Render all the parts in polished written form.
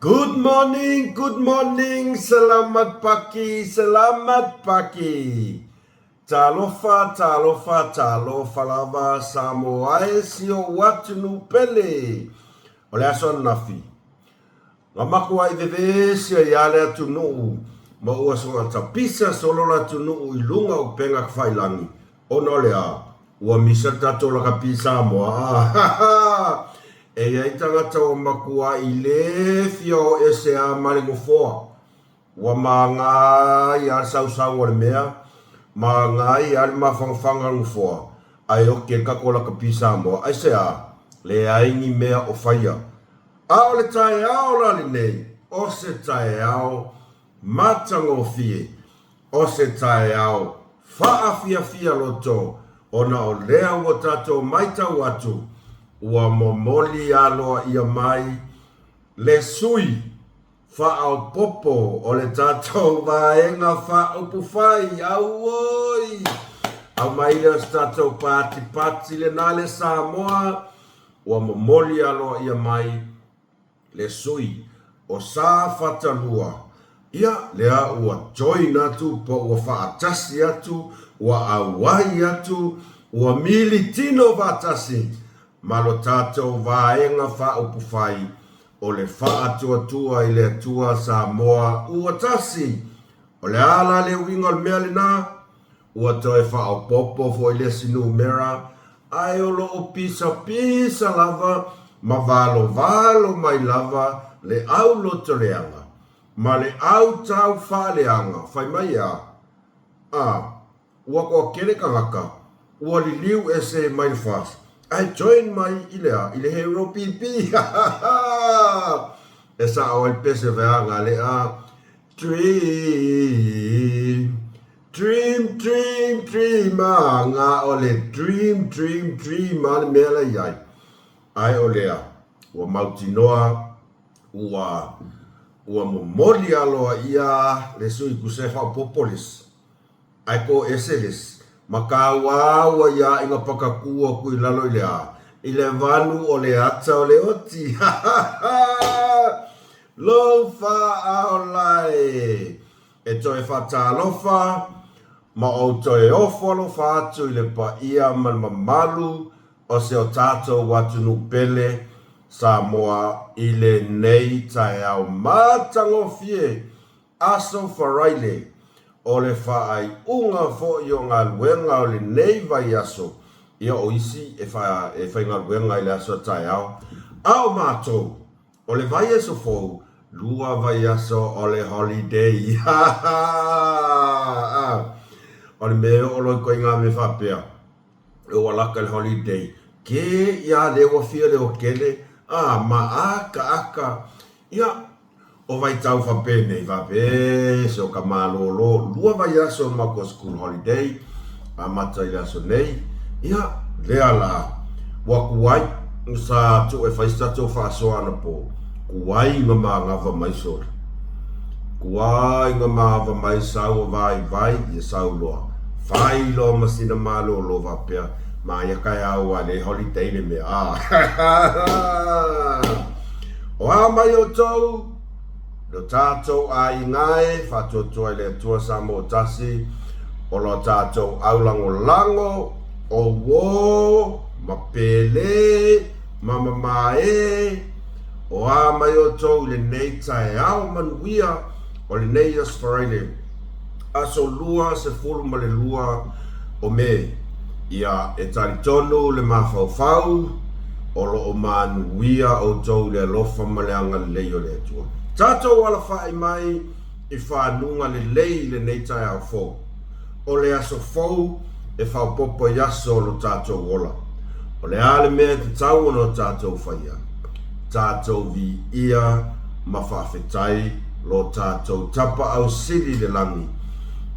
Good morning, good morning, selamat pagi, selamat pagi. Talofa, talofa, talofa lava Samoa e si ou atunuu pele. O le aso ananafi, Na makuai vevesi ai a le atunuu ma ua soga pisa solo le atunuu i luga o upega tafailagi ona o le a? Ua misa le tatou lakapi Samoa a! E i ai tagata ua makuai le fia o ese a ma le nofoa. Ua magai a le sausau o le mea, magai a le mafanafana o le nofoa, ae oki ai le tatou lakapi Samoa. Aisea? Leai ni mea o faia. A o le taeao la lenei, o se taeao matagofie, o se taeao faafiafia loto, ona o lea ua tatou matau atu, ua momoli aloaia mai le sui faaopoopo o le tatou Vaega Faaupufai. Auoi! Aumai lea o se tatou patipati lena le Samoa, Ua momoli aloaia mai le sui o Safata 2, ia lea ua join atu po ua faatasi atu, ua auai atu, ua militino faatasi ma lo tatou Vaega Faaupufai o le Faatuatua i le Atua Samoa ua tasi. O le a la le uiga o le mea lena? Ua toe faaopoopo foi le isi numera, ae o lo o pisapisa lava ma valovalo mai lava le au lotoleaga ma le au tau faaleaga, fai mai a, a, ua toatele tagata ua liliu ese mai le FAST ae join mai i le a, i le Hero PP, ha ha ha! E sao ai le pese veaga le a, Dream, dream, dream, dream a nga o le dream, dream, dream a le mea la i ai. Ae o lea, ua mautinoa, ua, ua momoli aloaia le sui tusa e faaopoopo le isi. Ae ko ese le isi, ma kāuaua ia ina pakakū aku i lalo i le a? I le vanu o le ata o le oti. Ha ha ha! Lou faaola e! E toe faatalofa ma ou toe ofo alofa atu i le paia ma le mamalu o si o tatou atunuu pele Samoa i lenei taeao matagofie Aso Faraile, o le faaiuga foi o galuega o lenei vaiaso, ia o isi e faigaluega i le aso a taeao, a o matou, o le vaiaso fou, lua vaiaso o le holiday. O le mea e oo loa i ituaiga mea faapea, ua laka i le holiday, ke ia lea ua fia leotele, a, ma akaaka, ia, O vaitau fapenei faapea se o ka malōlō lua vaiaso o le matou school holiday amata i le aso nei ia lea la ua tuai sa tuu e fai se tatou faasoa anapo tuai na manava mai sole tuai na manava mai sau o vaivai ia sau loa fai loa ma sina malōlō faapea ma ia taeao ua le holiday le mea a O a mai outou, lo tatou aiga e, faatuatua i le Atua Samoa tasi, o lo tatou aulagolago, o uō, ma pele, ma mamā e, o a mai outou i lenei taeao manuia o lenei Aso Faraile. Aso 22 o Me, ia e talitonu le mafaufau o lo o manuia outou i le alofa ma le agalelei o le Atua. Tatou alafai mai i fanuga lelei i lenei taeao fou. O le aso fou e faaopoopo i aso o lo tatou ola. O le a le mea e tatau ona o tatou faia? Tatou viia ma faafetai lo tatou Tapaau Sili i le lagi,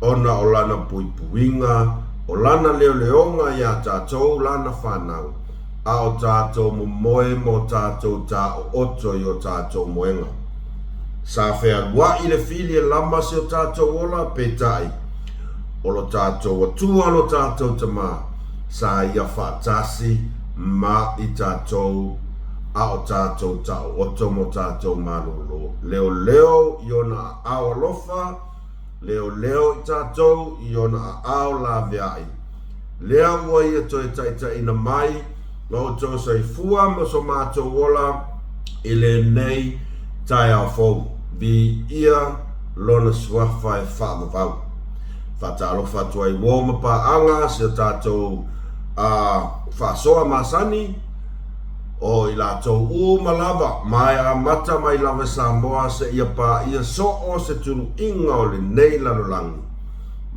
ona o Lana puipuiga, o Lana leoleoga iā tatou Lana fanau, a o tatou momoe ma o tatou taooto i o tatou moega. Sa fealuaʻi le fili e lama si o tatou ola, peitai, o lo tatou Atua lo tatou Tama, sa ia faatasi ma i tatou. A o tatou taooto ma o tatou malolo. Leoleo i ona aao alofa, leoleo i tatou i ona aao laveai. Lea ua ia toe taitaiina mai lo outou soifua ma so matou ola i lenei taeao fou. Viia Lona Suafa e faavavau. Faatalofa atu ai uo ma paaga si o tatou faasoa masani, o i latou uma lava ma e amata mai lava i Samoa seia paia soo se tuluiga o lenei lalolagi.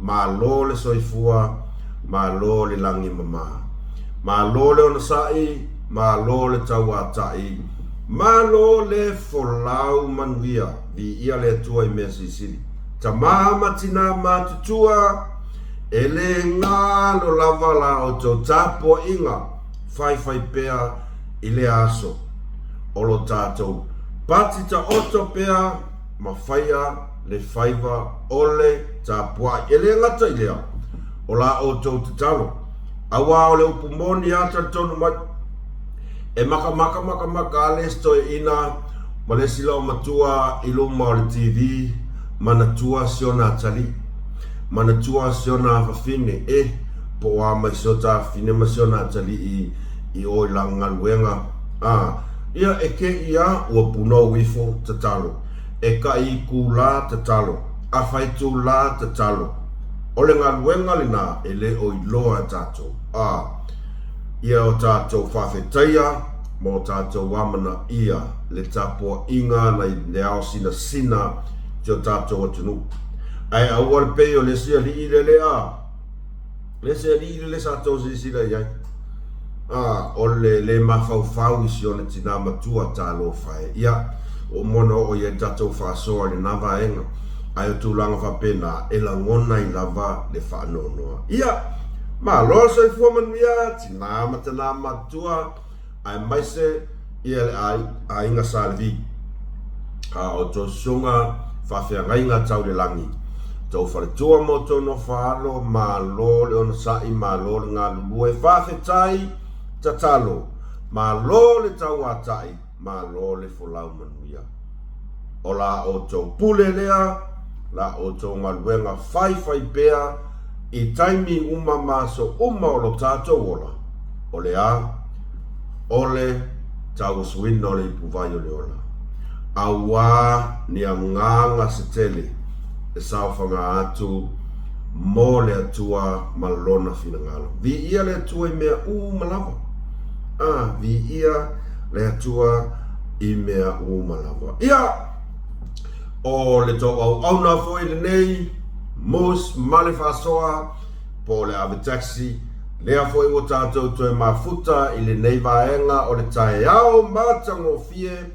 Malo le soifua, malo le lagi mama. Malo le onosai, malo le tauatai, malo le folau manuia. Viia le Atua i mea silisili. Tama ma tina matutua, e le galo lava la outou tapuaiga faifai pea i lea aso. O lo tatou pati taoto pea ma faia le faiva o le tapuai. E le gata i lea, o la outou tatalo, auā o le upu moni a talitonu mai, e makamaka makamaka a le isi toeaina ma le isi loomatua i luma o le TV, manatua si ona atalii, manatua si ona afafine, e, po o a mai si ota afafine ma si ona atalii i o i lana galuega, a, ia, e ke i a ua punou ifo, tatalo. E ka i itulā, tatalo. Afa itulā, tatalo. O le galuega lena e le o iloa e tatou, a, ia o tatou faafetaia ma o tatou amanaia le tapuaiga ana i le ao sinasina ki o tatou atunuu. Ae aua le pei o le isi alii lele a, le isi alii lele sa tou silasila i ai, a, o le le mafaufau i si ona tina matua talofa e. Ia, ua uma ona oo i ai le tatou faasoa i lena vaega, ae o tulaga faapena e lagona ai lava le faanoanoa. Ia, malo le soifua manuia, tina ma tana matutua, aemaise ia le aiga Sa Levi. A o outou susuga faafeagaiga tau le lagi, tou faletua ma outou nofo-a-alo, malo le onosai, malo le galulue, faafetai tatalo, malo le tauatai, malo le folau manuia. O la outou pule lea, la outou galuega faifai pea i taimi uma ma aso uma o lo tatou ola, o le a? O le tauasuina o le ipuvai o le ola. Auā ni agaga se tele e saofaga atu mo le Atua ma Lona finagalo. Viia le Atua i mea uma lava. A, viia le Atua i mea uma lava. Ia, o le tou auauna foi lenei, Moose ma le faasoa, po o le ave taxi, lea foi ua tatou toe mafuta i lenei vaega o le taeao matagofie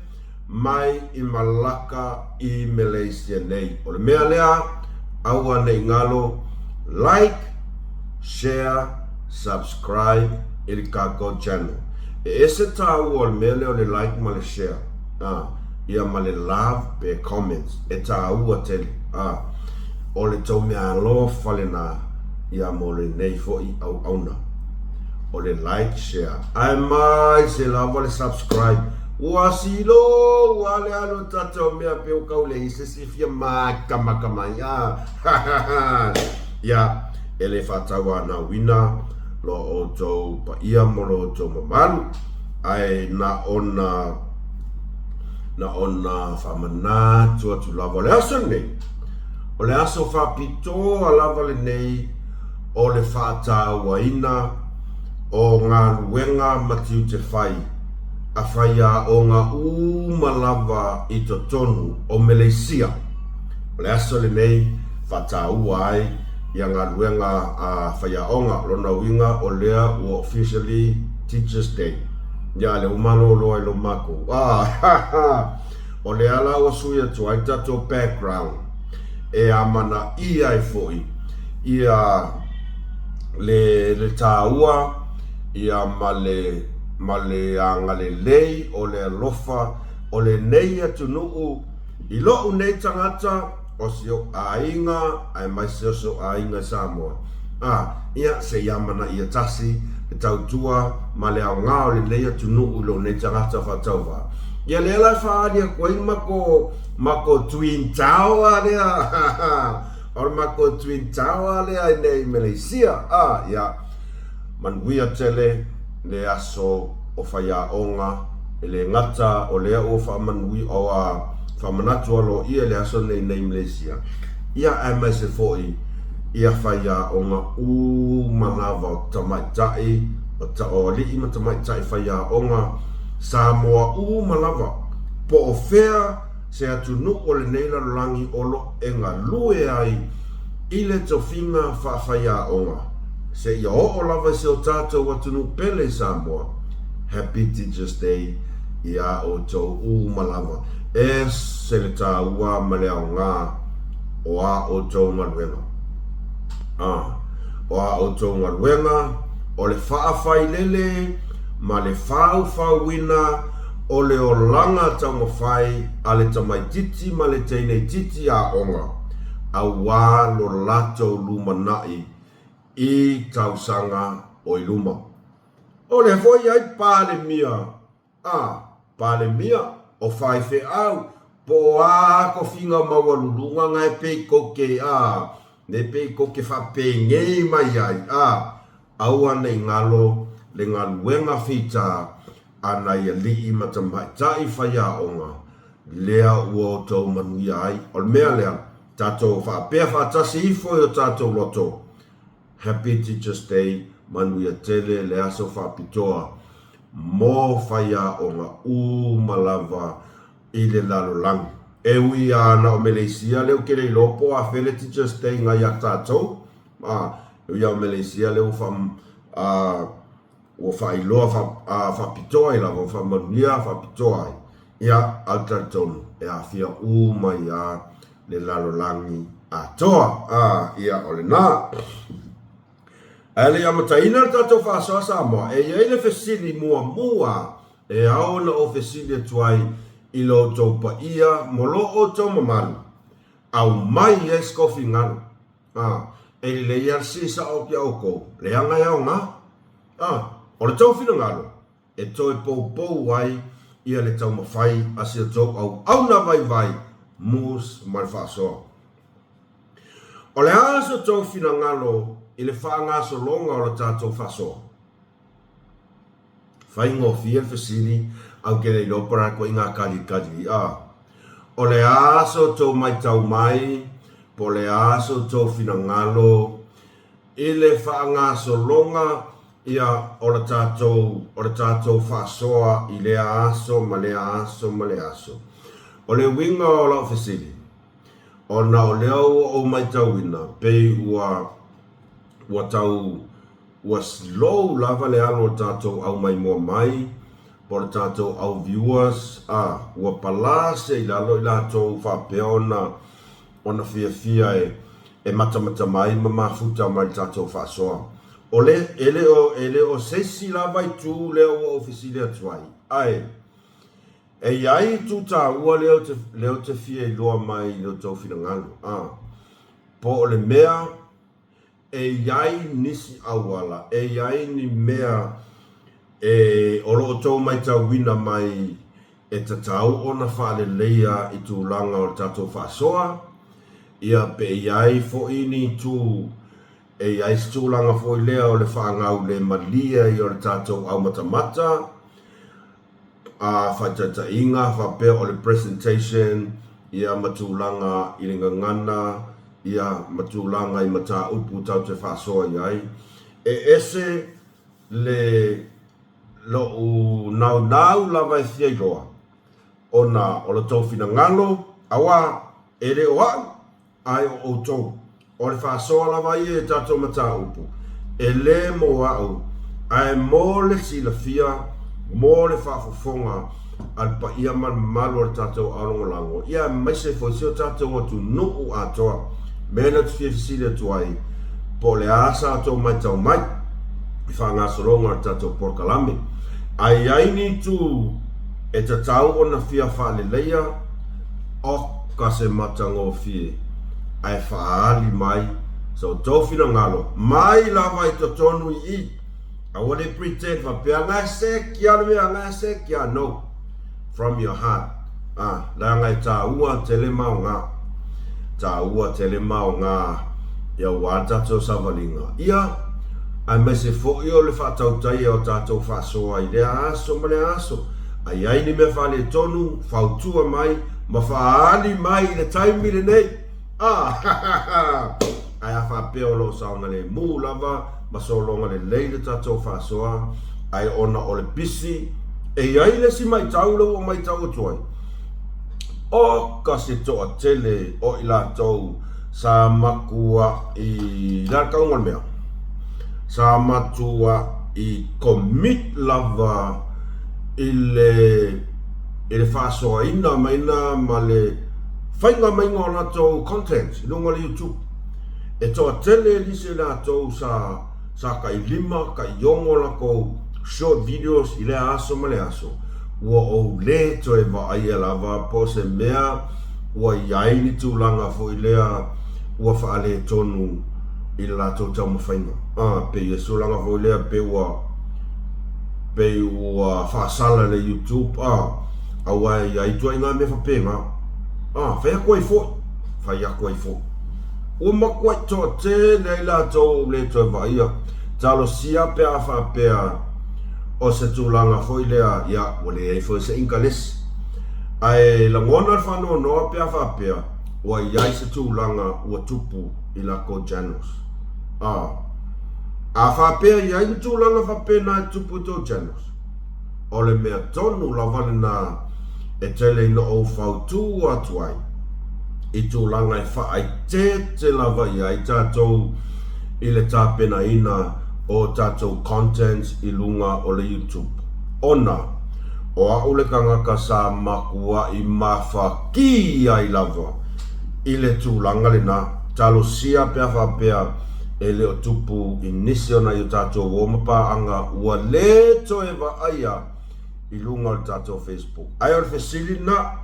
mai i Malaka i Malaysia nei. O le mea lea, aua ne i galo, like, share, subscribe i le tatou channel. E ese tāua o le mea lea o le like ma le share, a, ia ma le love pe comments, e tāua tele, a. O le tou meaalofa lena ia mo lenei foi auauna. O le like, share, aemaise lava le subscribe. Ua silo, ua le alu o tatou mea pe ua kau leai se isi e fia makamaka mai, a, ha ha ha. Ia, e le faatauanauina lo outou paia ma lo outou mamalu, ae na ona, na ona faamanatu atu lava. O le aso lenei, o le aso faapitoa lava lenei o le faatauaina o galuega ma tiute fai a faiaoga uma lava i totonu o Meleisia. O le aso lenei faataua ai ia galuega a faiaoga. O lona uiga o lea ua officially Teachers Day. Ia a lea ua malolo ai lo makou. Ah ha ha! O lea la ua sui atu ai le tatou background e amanaia ai foi ia le le taua ia ma le ma le agalelei o le alofa o lenei atunuu i lo'u nei tagata o si o'u aiga aemaise o si o'u aiga i Samoa. A, ia, se i amanaia tasi Le tautua ma le aoga o lenei atunuu i lou nei tagata faatauvaa. Ia lea la e faaali atu ai le matou matou twin tower lea o le matou twin tower lea i nei i Meleisia a ia manuia tele le aso o faiaoga e le gata o lea ua faamanuia ua faamanatu aloaia i le aso nei nei i Meleisia ia aemaise foi ia faiaoga uma lava o tamaitai, o alii ma tamaitai faiaoga Samoa uma lava, po o fea se atunuu o lenei lalolagi o lo e galue ai i le tofiga faafaiaoga, seia oo lava i si o tatou atunuu pele i Samoa. Happy Teachers Day iā outou uma lava. Ese le taua ma le aoga o a outou galuega. A, o a outou galuega, o le faafailele ma le faufauina o le olaga taumafai a le tamaititi ma le teineititi aoga, auā lo latou lumanai i tausaga o i luma. O lea foi ai Palemia A Palemia, o faifeau, po o a tofiga maualuluga na e pei tou te, a, ne pei tou te faapenei mai ai, a, aua ne i galo le galuega fita a nai alii ma tamaitai faiaoga lea ua outou manuia ai. O le mea lea, tatou faapea faatasi ifo i o tatou loto. Happy Teachers Day, manuia tele le aso faapitoa mo faiaoga uma lava i le lalolagi. E ui lava na o Meleisia lea ou te le iloa po o afea le Teachers Day nai ia tatou, a, e ui lava o Meleisia lea ua faa, a, ua faailoa faapitoa ai lava, ua faamanuia faapitoa ai, ia, ae ou te talitonu e aafia uma ai lava le lalolagi atoa. A, ia, o lena. Ae le i amataina le tatou faasoa Samoa, e i ai le fesili muamua e ao ona ou fesili atu ai i lo outou paia mo lo outou mamalu, aumai i ai se tou finagalo. A, e lelei lava le sī sao atu iā outou, leaga e aoga. A, o le tou finagalo e toe poupou ai ia le taumafai a si outou auauna vaivai mus ma le faasoa. O le a so tou finagalo i le faagasologa o le tatou faasoa? Faigofie le fesili, ae ou te le iloa po o le a le ituaiga kalikali a. O le a so outou matau mai, po o le a so outou finagalo i le faagasologa ia o le tatou, o le tatou faasoa i lea aso ma lea aso ma lea aso. O le uiga o lau fesili, ona o lea ua ou matauina pei ua, ua tau Ua slow lava le alu o le tatou au maimoa mai po o le tatou au viewers a ua palā se i lalo i latou faapea ona ona fiafia e e matamata mai ma mafuta mai le tatou faasoa. O le e le o e le o se isi lava itu lea ua ou fesili atu ai ae e i ai itu taua lea ou te lea ou te fia iloa mai i lo outou finagalo a po o le mea E i ai nisi auala, e i ai ni mea e o lo o tou matauina mai e tatau ona faaleleia i tulaga o le tatou faasoa, ia pe i ai foi ni itu, e i ai se tulaga foi lea o le faagaulemalie ai o le tatou aumatamata, a faataitaiga faapea o le presentation ia ma tulaga i le gagana ia ma tulaga i mataupu tatou te faasoa i ai. E ese le lo'u naunau lava e fia iloa ona o lo tou finagalo aua e le o a'u Ae o outou, o le faasoa lava ia i tatou mataupu, e le mo au, ae mo le silafia, mo le faafofoga a le paia ma le mamalu o le tatou aolagolago, ia aemaise foi si o tatou atunuu atoa. Mea lea ou te fia fesili atu ai, po o le a sa outou matau mai i faagasologa o le tatou polokalame? A i ai ni itu e tatau ona fia faaleleia, Oka se matagofie ae faaali mai sa outou finagalo mai lava i totonu i i. Aua le pretend faapea nga se kia le mea nga se kia no. From your heart. Ah, leaga e taua tele ma aoga. Taua tele ma aoga ia aua le tatou savaliga. Ia, aemaise foi o le faatautaia o tatou faasoa i lea aso ma lea aso. A i ai ni mea faaletonu, fautua mai ma faaali mai i le taimi lenei. Ah! Ae a faapea o lo o saogalemu lava ma sologa lelei le tatou faasoa, ae ona o le pisi, e i ai le isi maitau lea ua maitau atu ai, oka se toatele o i latou sa matuai, le a le tauga o le mea? Sa matuai commit lava i le i le faasoaina maina ma le faiga maiga o latou content i luga o le YouTube. E toatele nisi o i latou sa sa tai lima, tai ono latou short videos i lea aso ma lea aso, ua ou le toe vaaia lava po o se mea ua i ai ni tulaga foi lea ua faaletonu i le latou taumafaiga. A, pei e tulaga foi lea pei ua pei ua faasala le YouTube, a, aua e i ai ituaiga mea faapena. A, fai atu ai foi, fai atu ai foi. Ua matuai toatele ai latou le toe vaaia. Talosia pe a faapea o se tulaga foi lea, ia, ua leai foi se inkalesi. Ae lagona le faanoanoa pe a faapea ua i ai se tulaga ua tupu i latou channels. A, a faapea e i ai ni tulaga faapena e tupu i tou channels, o le mea tonu lava lena e tele ina ou fautu atu ai i tulaga e faaeteete lava i ai tatou i le tapenaina o tatou contents i luga o le YouTube. Ona, o au le tagata sa matuai mafakī ai lava i le tulaga lena, talosia pe a faapea e le o tupu i nisi o nai o tatou uo ma paaga ua le toe vaaia i luga o le tatou Facebook. Ae o le fesili lena,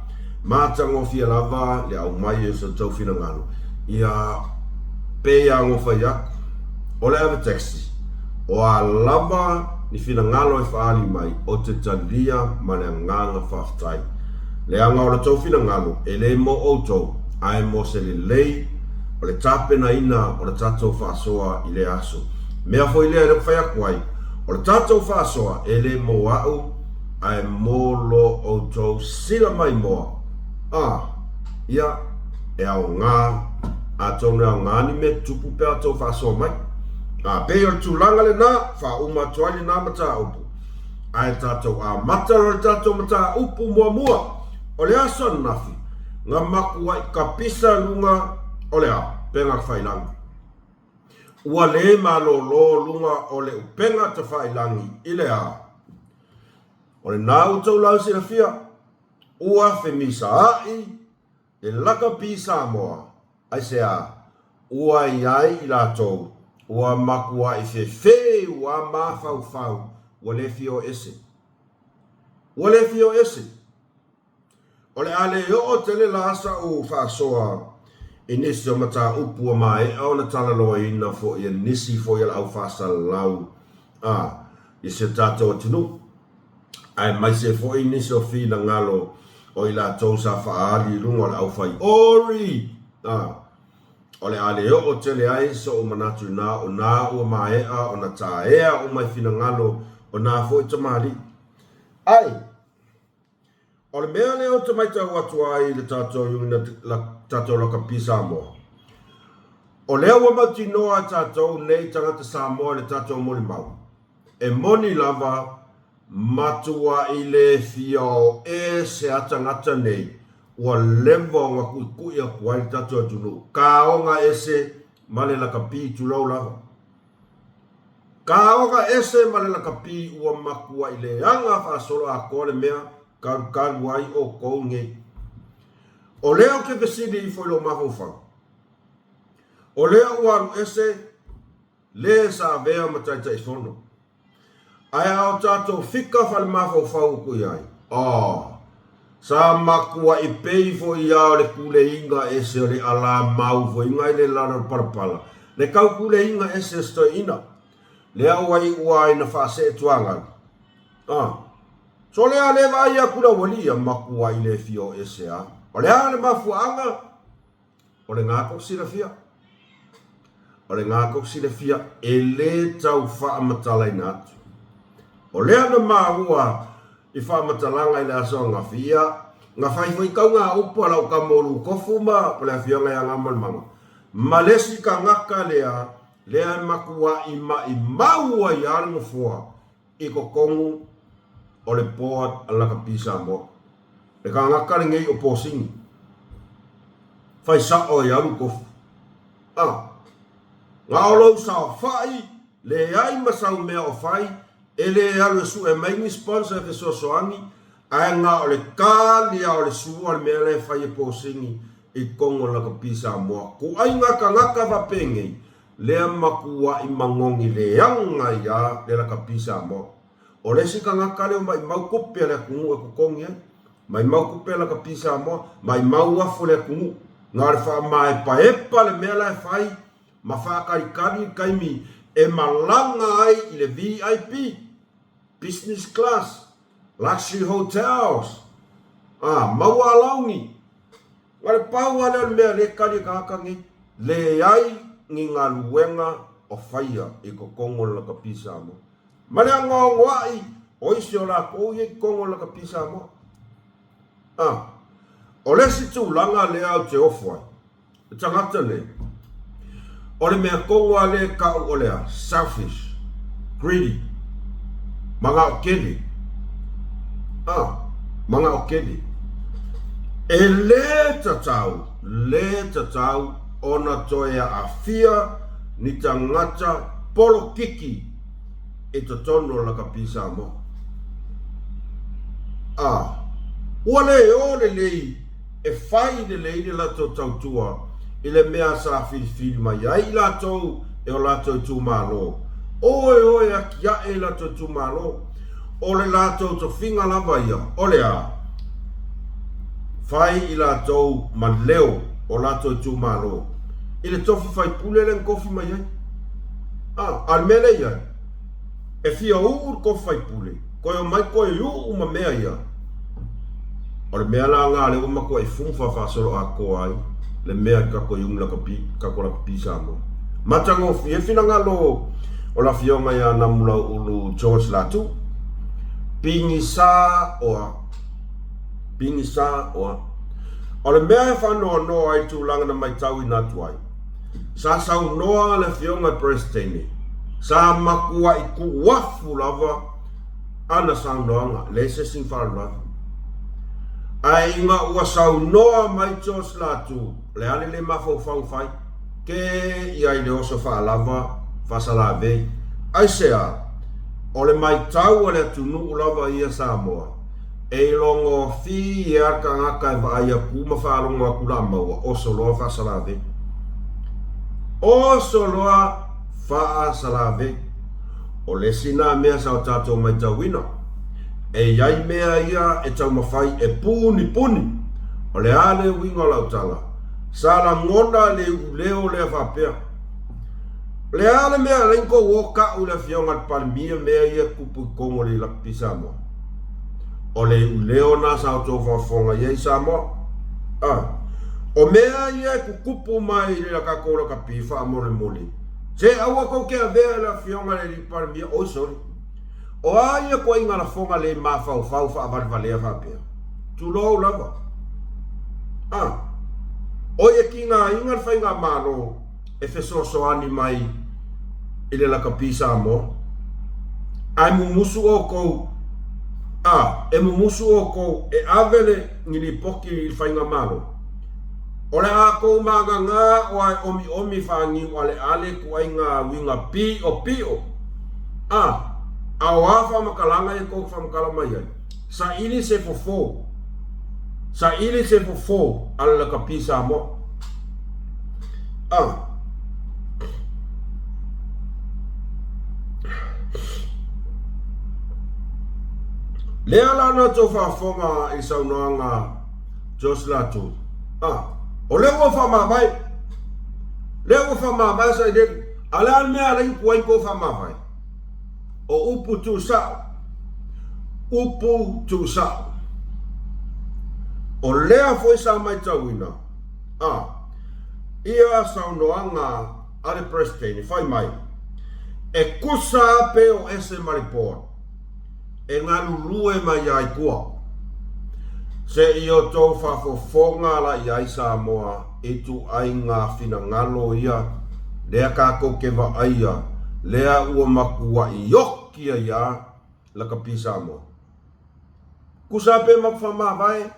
matagofie lava le aumai o so outou finagalo, ia pei a gofai atu, o le ave taxi, o a lava ni finagalo e faaali mai, ou te talia ma le agaga faafetai. Leaga o le tou finagalo e le mo outou, ae mo se lelei o le tapenaina o le tatou faasoa i lea aso. Mea foi lea e le fai atu ai, o le tatou faasoa e le mo au, ae mo lo outou sila maimoa. A, ia, e aoga, atonu e aoga ni mea tupu pe a outou faasoa mai. A, pei o le tulaga lena, faauma atu ai lena mataupu. Ae tatou amata loa le tatou mataupu muamua o le aso ananafi, na matuai kapisa luga o le a? Upega Tafailagi. Ua le malolo luga o le upega tafailagi i le a? O lena ua tou lau silafia, ua femisaai le lakapi Samoa, aisea? Ua i ai i latou ua matuai fefē ua mafaufau ua le fia o ese. Ua le fia o ese. O le a le oo tele la sa'u faasoa i nisi o mataupu ua maea ona talanoaina foi e nisi foi o le au faasalalau a i si o tatou atunuu, aemaise foi nisi o finagalo o i latou sa faaali i luga o le aufai ori a o le a le oo tele ai so'u manatu inā o nā ua maea ona taea uma i finagalo o nā foi tamalii. Ai! O le mea lea ou te matau atu ai i le tatou tatou lakapi Samoa, o lea ua mautinoa e tatou nei tagata Samoa i le tatou molimau, e moni lava matuai le fia o ese a tagata nei ua leva ona tuitui atu ai le tatou atunuu, kaoga ese ma le lakapi tulou lava. Kaoga ese ma le lakapi ua matuai leaga faasolo atoa le mea kalukalu ai outou nei. O lea ou te fesili ifo i lou mafaufau, o lea ua alu ese le sa avea ma Taitaifono. Ae a o tatou fika faale-mafaufau atu i ai, oh, sa matuai pei foi a o le kuleiga ese o le ala mau foi ngai le lalo o le palapala, le tau kuleiga ese o se toeaina. Lea ua iu ai na faasee tuagai. A. So lea le vaai atu le aualii ia makuai le fia o ese a. O le a le mafuaaga? O le gā kou silafia. O le gā kou silafia e le tau faamatalaina atu. O lea na maua i faamatalaga i le aso angafi, ia, na fai foi kau ngā upu a lau kamo o Lukofu ma le afioga ia Gamalemama, ma le isi tagata lea, lea e matuai maimau ai lava le nofoa i totonu o le board a le Lakapi Samoa. Le tagata lenei o Posini, fai sao ai lava Lukofu. A, na o lou saofai, leai ma sau mea o fai, E le alu e sue mai ni sponsor e fesoasoani, ae na o le tali a o le sua le mea la e fai e posini i totonu o le lakapi Samoa. Kuaiga tagata faapenei, lea matuai manogi leaga ai a le lakapi Samoa. O le isi tagata lea o maimau tupe a le atunuu e totogi ai, maimau tupe a le lakapi Samoa, maimau uafu a le atunuu. Na o le faamaepaepa le mea la e fai ma faataritari le taimi e malaga ai i le VIP, business class, luxury hotels, a, maua alauni. Na o le pau lava lea o le mea lea e tali e tagata nei, leai ni galuega o faia i totonu o le lakapi Samoa. Ma le anoanoai o isi o latou ia i totonu o le lakapi Samoa. A, o le isi tulaga lea ou te ofo ai, Le tagata nei, o le mea tonu lava lea e tau o le a? Selfish, greedy, manao tele. Ah, manao tele. E le tatau, le tatau ona toe aafia ni tagata polokiki i totonu o le lakapi Samoa. Ah, ua le o lelei e fai lelei le latou tautua i le mea sa filifili mai ai i latou e o latou itumalo. Oe oe atiae i latou itumalo, o le latou tofiga lava ia, o le a? Fai i latou ma leo o latou itumalo i le tofi faipule lea na tofi mai ai. A, a o le mea lea e i ai, E fia uu le tofi faipule, toe omai toe uu ma mea ia. O le mea la na lea ua matuai fufa faasoloatoa ai le mea i tatou iuni lakapi, tatou lakapi Samoa. Matagofie finagalo o le afioga ia Namulauulu George Latu. Pigisa oa. Pigisa oa. O le mea e faanoanoa ai tulaga na matauina atu ai, Sa saunoa le Afioga i le Peresetene, sa matuai tuuafu lava ana saunoaga, leai se isi na faalavelave. Ae ina ua saunoa mai George Latu, o le a le le mafaufau fai, ke ia i le oso faalava faasalavei. Aisea? O le maitau a le atunuu lava ia Samoa, E ilogofie a le tagata e vaai atu ma faalogo atu la maua, oso loa faasalavei. Oso loa faasalavei. O le isi na mea sa o tatou maitauina, e i ai mea ia e taumafai e punipuni. O le a le uiga o lau tala? Sa lagona le iuleo lea faapea, O le a le mea alai tou o kau i le afioga i le Palemia mea ia e tupu i totonu o le Lakapi Samoa? O le iuleo na sa outou faafofoga i ai Samoa. A, o mea ia e tutupu mai i le tatou lakapi faamolemole, se aua tou te avea i le afioga i le Alii Palemia, oi sole. O a ia ituaiga lafoga le mafaufau faavalevalea faapea? Tulou lava. A, oi e tigaina le faigamalo e fesoasoani mai i le lakapi Samoa. Ae mumusu outou, a, e mumusu outou e ave le ni lipoti i le faigamalo. O le a tou magagā oa e omiomi faaniualeale ituaiga uiga piopio. A, a o a faamatalaga ia tou te faamatala mai ai? Saili se fofo. Saili se fofo a le lakapi Samoa. A. Lea la na outou faafofoga i le saunoaga Josh Latu. A. O lea ua faamavae. Lea ua faamavae Sailele. A o le a le mea a alai ua tuai tou faamavae? O upu tuusao, upu tuusao. O lea foi sa maitauina a ia saunoaga a le Peresetene fai mai, e kusa a pe o ese ma le Board e galulue mai ai tua. Se i outou faafofoga la i ai Samoa i ituaiga finagalo ia lea kakou ke vaaia lea ua matuai oki ai a lakapi Samoa. Kusa pe maku faamavae,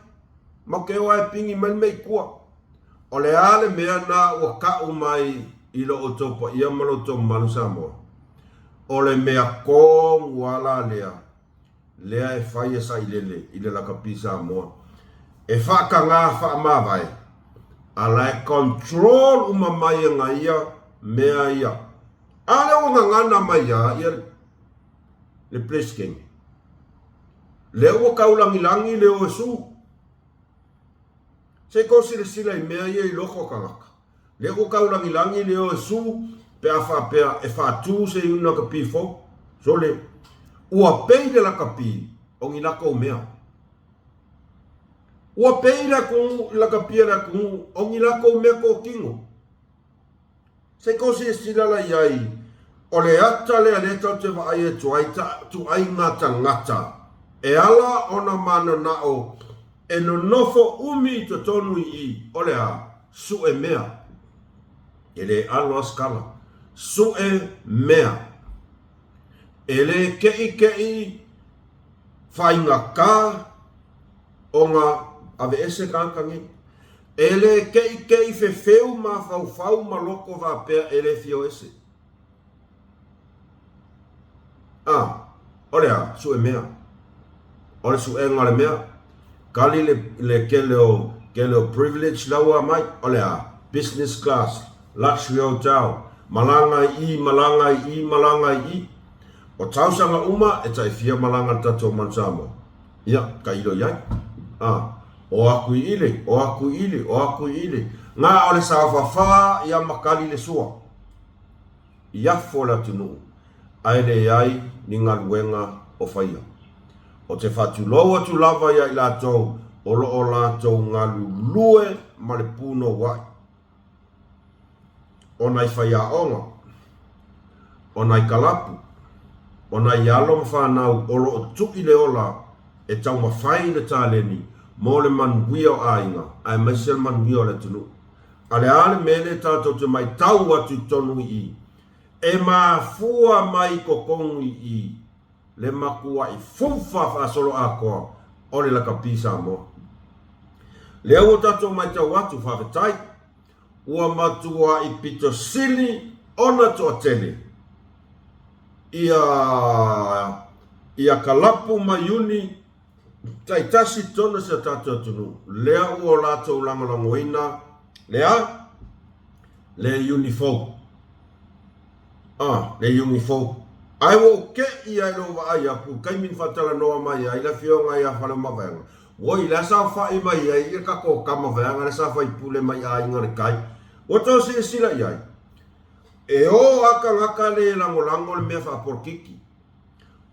maku ke o ae pigi mai le mea i tua. O le a le mea na ua kau mai i lo outou paia ma lo outou mamalu Samoa? O le mea tonu a la lea lea e fai e sailele i le lakapi Samoa e faatagā faamavae a la e control uma mai e na ia mea ia. A lea ua gagana mai a ia le Presetene. Lea ua taulagilagi le o e su. Se i tou silasila i mea ia i loko o tagata. Lea ua taulagilagi le o e su pe a faapea e faatu se iuni lakapi fou. Sole, ua pei le lakapi o ni latou mea. Ua pei le atunuu i lakapi a le atunuu o ni latou mea totino. Se i tou silasila la i ai, o le ata lea lea tatou te vaai atu ai ituaiga tagata e ala ona mananao e nonofo umi i totonu i i, o le a? Sue mea. E le alo a se tala. Sue mea. E le keʻikeʻi faigata ona aveese tagata nei. E le keʻikeʻi fefeu mafaufau ma loko faapea e le fia o ese. A, o le a? Sue mea. O le suega o le mea. Kali le, le kele o, kele o privilege la ua mai. O le a? Business class, luxury hotel, malaga i i, malaga i i, malaga i i. O tausaga uma e tai fia malaga le tatou Manu Samoa. Ia, tailo i ai. A, o aku i ile, o aku i ile, o aku i ile. Ngā o le saofafā ia makali le sua. I afo le atunuu, ae leai ni galuega o faia. O te faatulou atu lava ia i latou o lo o latou galulue ma le punouai. O nai faiaoga, o nai kalapu, o nai alo ma fanau o lo o tui le ola e taumafai le taleni mo le manuia o aiga aemaise le manuia o le atunuu. A le a le mea lea tatou te maitau atu i totonu i i? E mafua mai i totonu i i le matuai fufa faasoloatoa o le lakapi Samoa. Lea ua tatou maitau atu, faafetai, ua matuai pito sili ona toatele ia ia kalapu ma iuni taitasi i totonu o si o tatou atunuu, lea ua o latou lagolagoina le a? Le iuni fou. A, le iuni fou. Ae ua ou te'i lava i lou vaai atu i le taimi na faatalanoa mai ai le Afioga ia Faleomavaega, Oi, la saofai mai ai le tatou tama vaeaga le sa faipule mai aiga o le tai. Ua tou silasila i ai? E o a tagata le lagolago le mea faapolokiki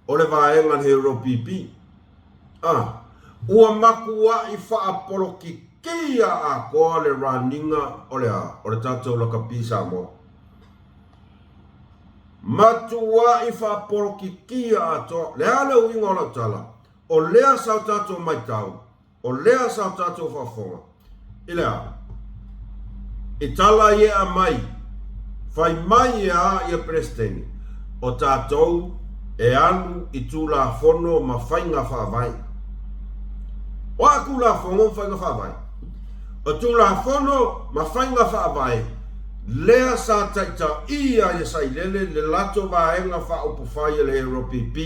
o le vaega le Hero PP. A, ua matuai faapolokikia atoa le raniga o le a? O le tatou lakapi Samoa. Matuai faapolokikia atoa. Le a le uiga o lau tala? O lea sa o tatou maitau, o lea sa o tatou faafofoga, i le a? I tala i ea mai, fai mai e a ia Peresetene, o tatou e alu i Tulafono ma faiga faavae. O a Tulafono ma faiga faavae? O Tulafono ma faiga faavae lea sa taitaia ai e Sailele le latou vaega faaupufai a le LPP.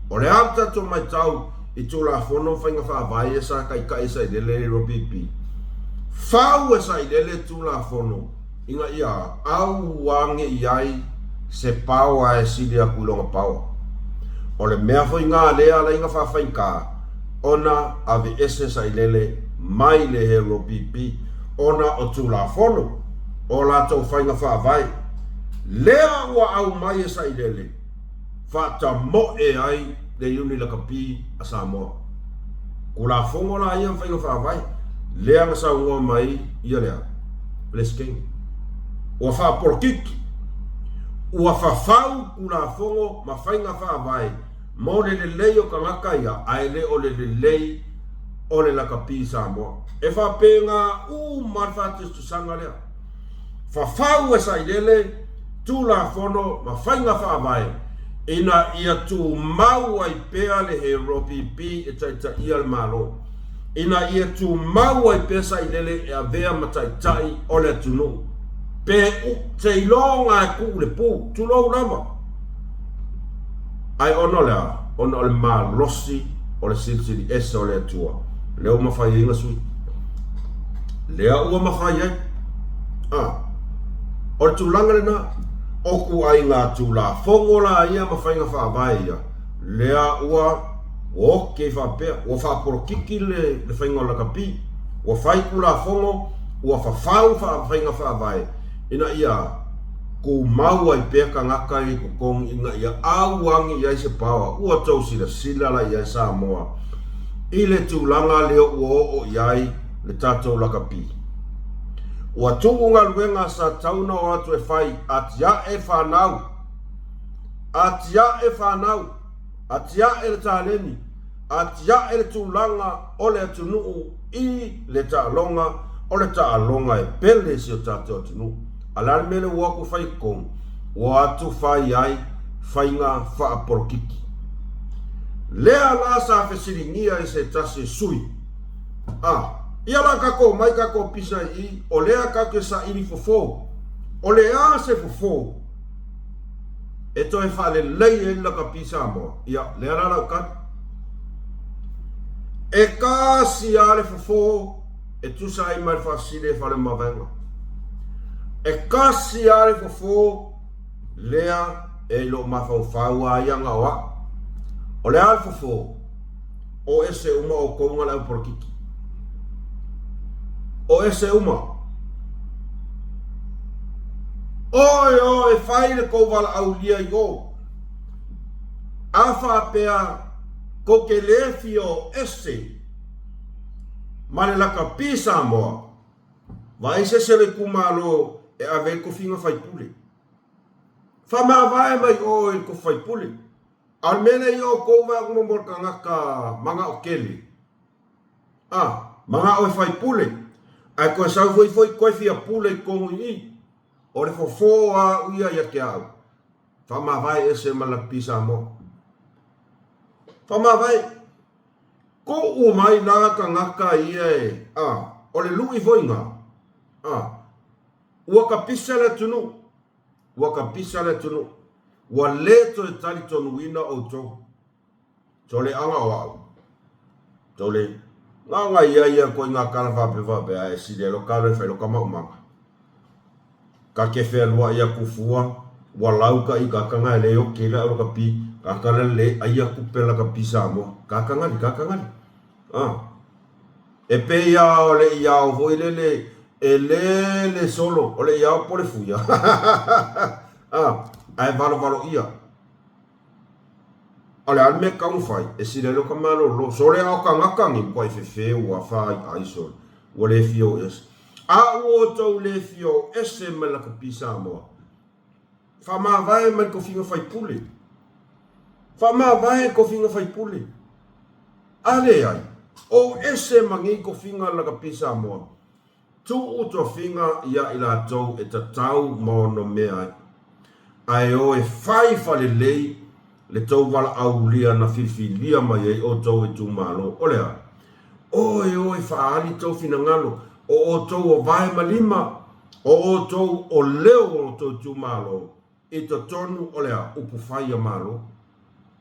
O le a le tatou maitau i Tulafono ma faiga faavae ia sa taitai e Sailele le LPP? Fau e Sailele Tulafono ina ia aua ne i ai se paoa e sili atu i lona paoa. O le mea foi na lea ala ai na faafaigata ona aveese Sailele mai le LPP ona o Tulafono o latou faiga faavae lea ua aumai e Sailele. faatamoe ai le Iuni Lakapi a Samoa. Tulafono la ia ma faiga faavae lea na saunoa mai ia lea Peresetene. Ua faapolokiki, ua fafau Tulafono ma faiga faavae mo le lelei o tagata ia ae le o le lelei o le lakapi Samoa. E faapena uma le faatusatusaga lea. Fafau e sailele Tulafono ma faiga faavae ina ia tumau ai pea le HRPP e taitaia le Malo, ina ia tumau ai pea sailele e avea ma taitai o le atunuu. Pe seiloga e tuu le pu, tulou lava. Ae ona o le a? Ona o le malosi o le Silisili Ese o le Atua, lea ua mafai ai ona sui. Lea ua mafai ai. A, o le tulaga lena, o ituaiga Tulafono la ia ma faiga faavae ia, lea ua oki ai faapea, ua faapolokiki le faiga o le lakapi, ua fai Tulafono, ua fafau faiga faavae ina ia tumau ai pea tagata ia i totonu ina ia auagi i ai se paoa. Ua tou silasila la i ai Samoa i le tulaga lea ua oo i ai le tatou lakapi. Ua tuu galuega sa tatau ona o atu e fai, atiae fanau, atiae fanau, atiae le taleni, atiae le tulaga o le atunuu i le taaloga, o le taaloga e pele i si o tatou atunuu. A o le a le mea lea ua o atu fai i totonu? Ua o atu fai ai faiga faapolokiki. Lea la sa fesiligia e se tasi e sui, a, ia la tatou omai tatou pisa i i, o lea tatou te saili fofo. O le a se fofo e toe faalelei ai le lakapi Samoa? Ia, lea la lau tali. E tasi lava le fofo e tusa ai ma le faasili e Faleomavaega. E tasi lava le fofo lea e i lou mafaufau lava ia na o au. O le a le fofo? O ese uma outou na le au polokiki. O ese uma. Oi o e fai le tou valaaulia i o. A faapea tou te le fia o ese ma le lakapi Samoa, vaai se ese o le itumalo e ave ai tofiga faipule. Faamavae mai oe i le tofi faipule. A o le mea lea i outou vaai atu mo le tagata manao tele, a, manao e faipule, ae toe sau foi foi toe fia pule i totonu i i, o le fofo lava au ia ia te au. Faamavae ese ma le lakapi Samoa. Faamavae. Tuu mai la tagata ia e, a, o le lui foi na, a, ua kapisa le atunuu, ua kapisa le atunuu, ua le toe talitonuina outou. Toleaga o au. Tole, na ona ia ia koe nga kala faapea faapea ae sili ai loka alu e fai loka maumaga. Ka ke fealuai aku fua, ua lau ka i ka kanga e le oki la ka pi, ka kala le ai aku pe la ka pi Samoa. Ka kangali, ka kangali. Ah. E pei a o le iao foi lele e lele solo, o le iao po le fuia. Ah, ae valovalo ia. A o le a le mea e tatau ona fai? E sili ai loa ka malolo. Sole a o tagata nei, matua fefe ua fāiʻai sole, ua le fia o ese. A ua outou le fia o ese mai lakapi Samoa, faamavae mai le tofiga faipule. Faamavae tofiga faipule. A leai, o ese ma nei tofiga lakapi Samoa. Tuu tofiga ia i latou e tatau ma onomea ai, ae o e fai falelei le tou valaaulia na filifilia mai ai outou itumalo. O le a? O e o e faaali tou finagalo, o outou o vae ma lima, o outou o leo o outou itumalo, I totonu o le a upu fai a Malo.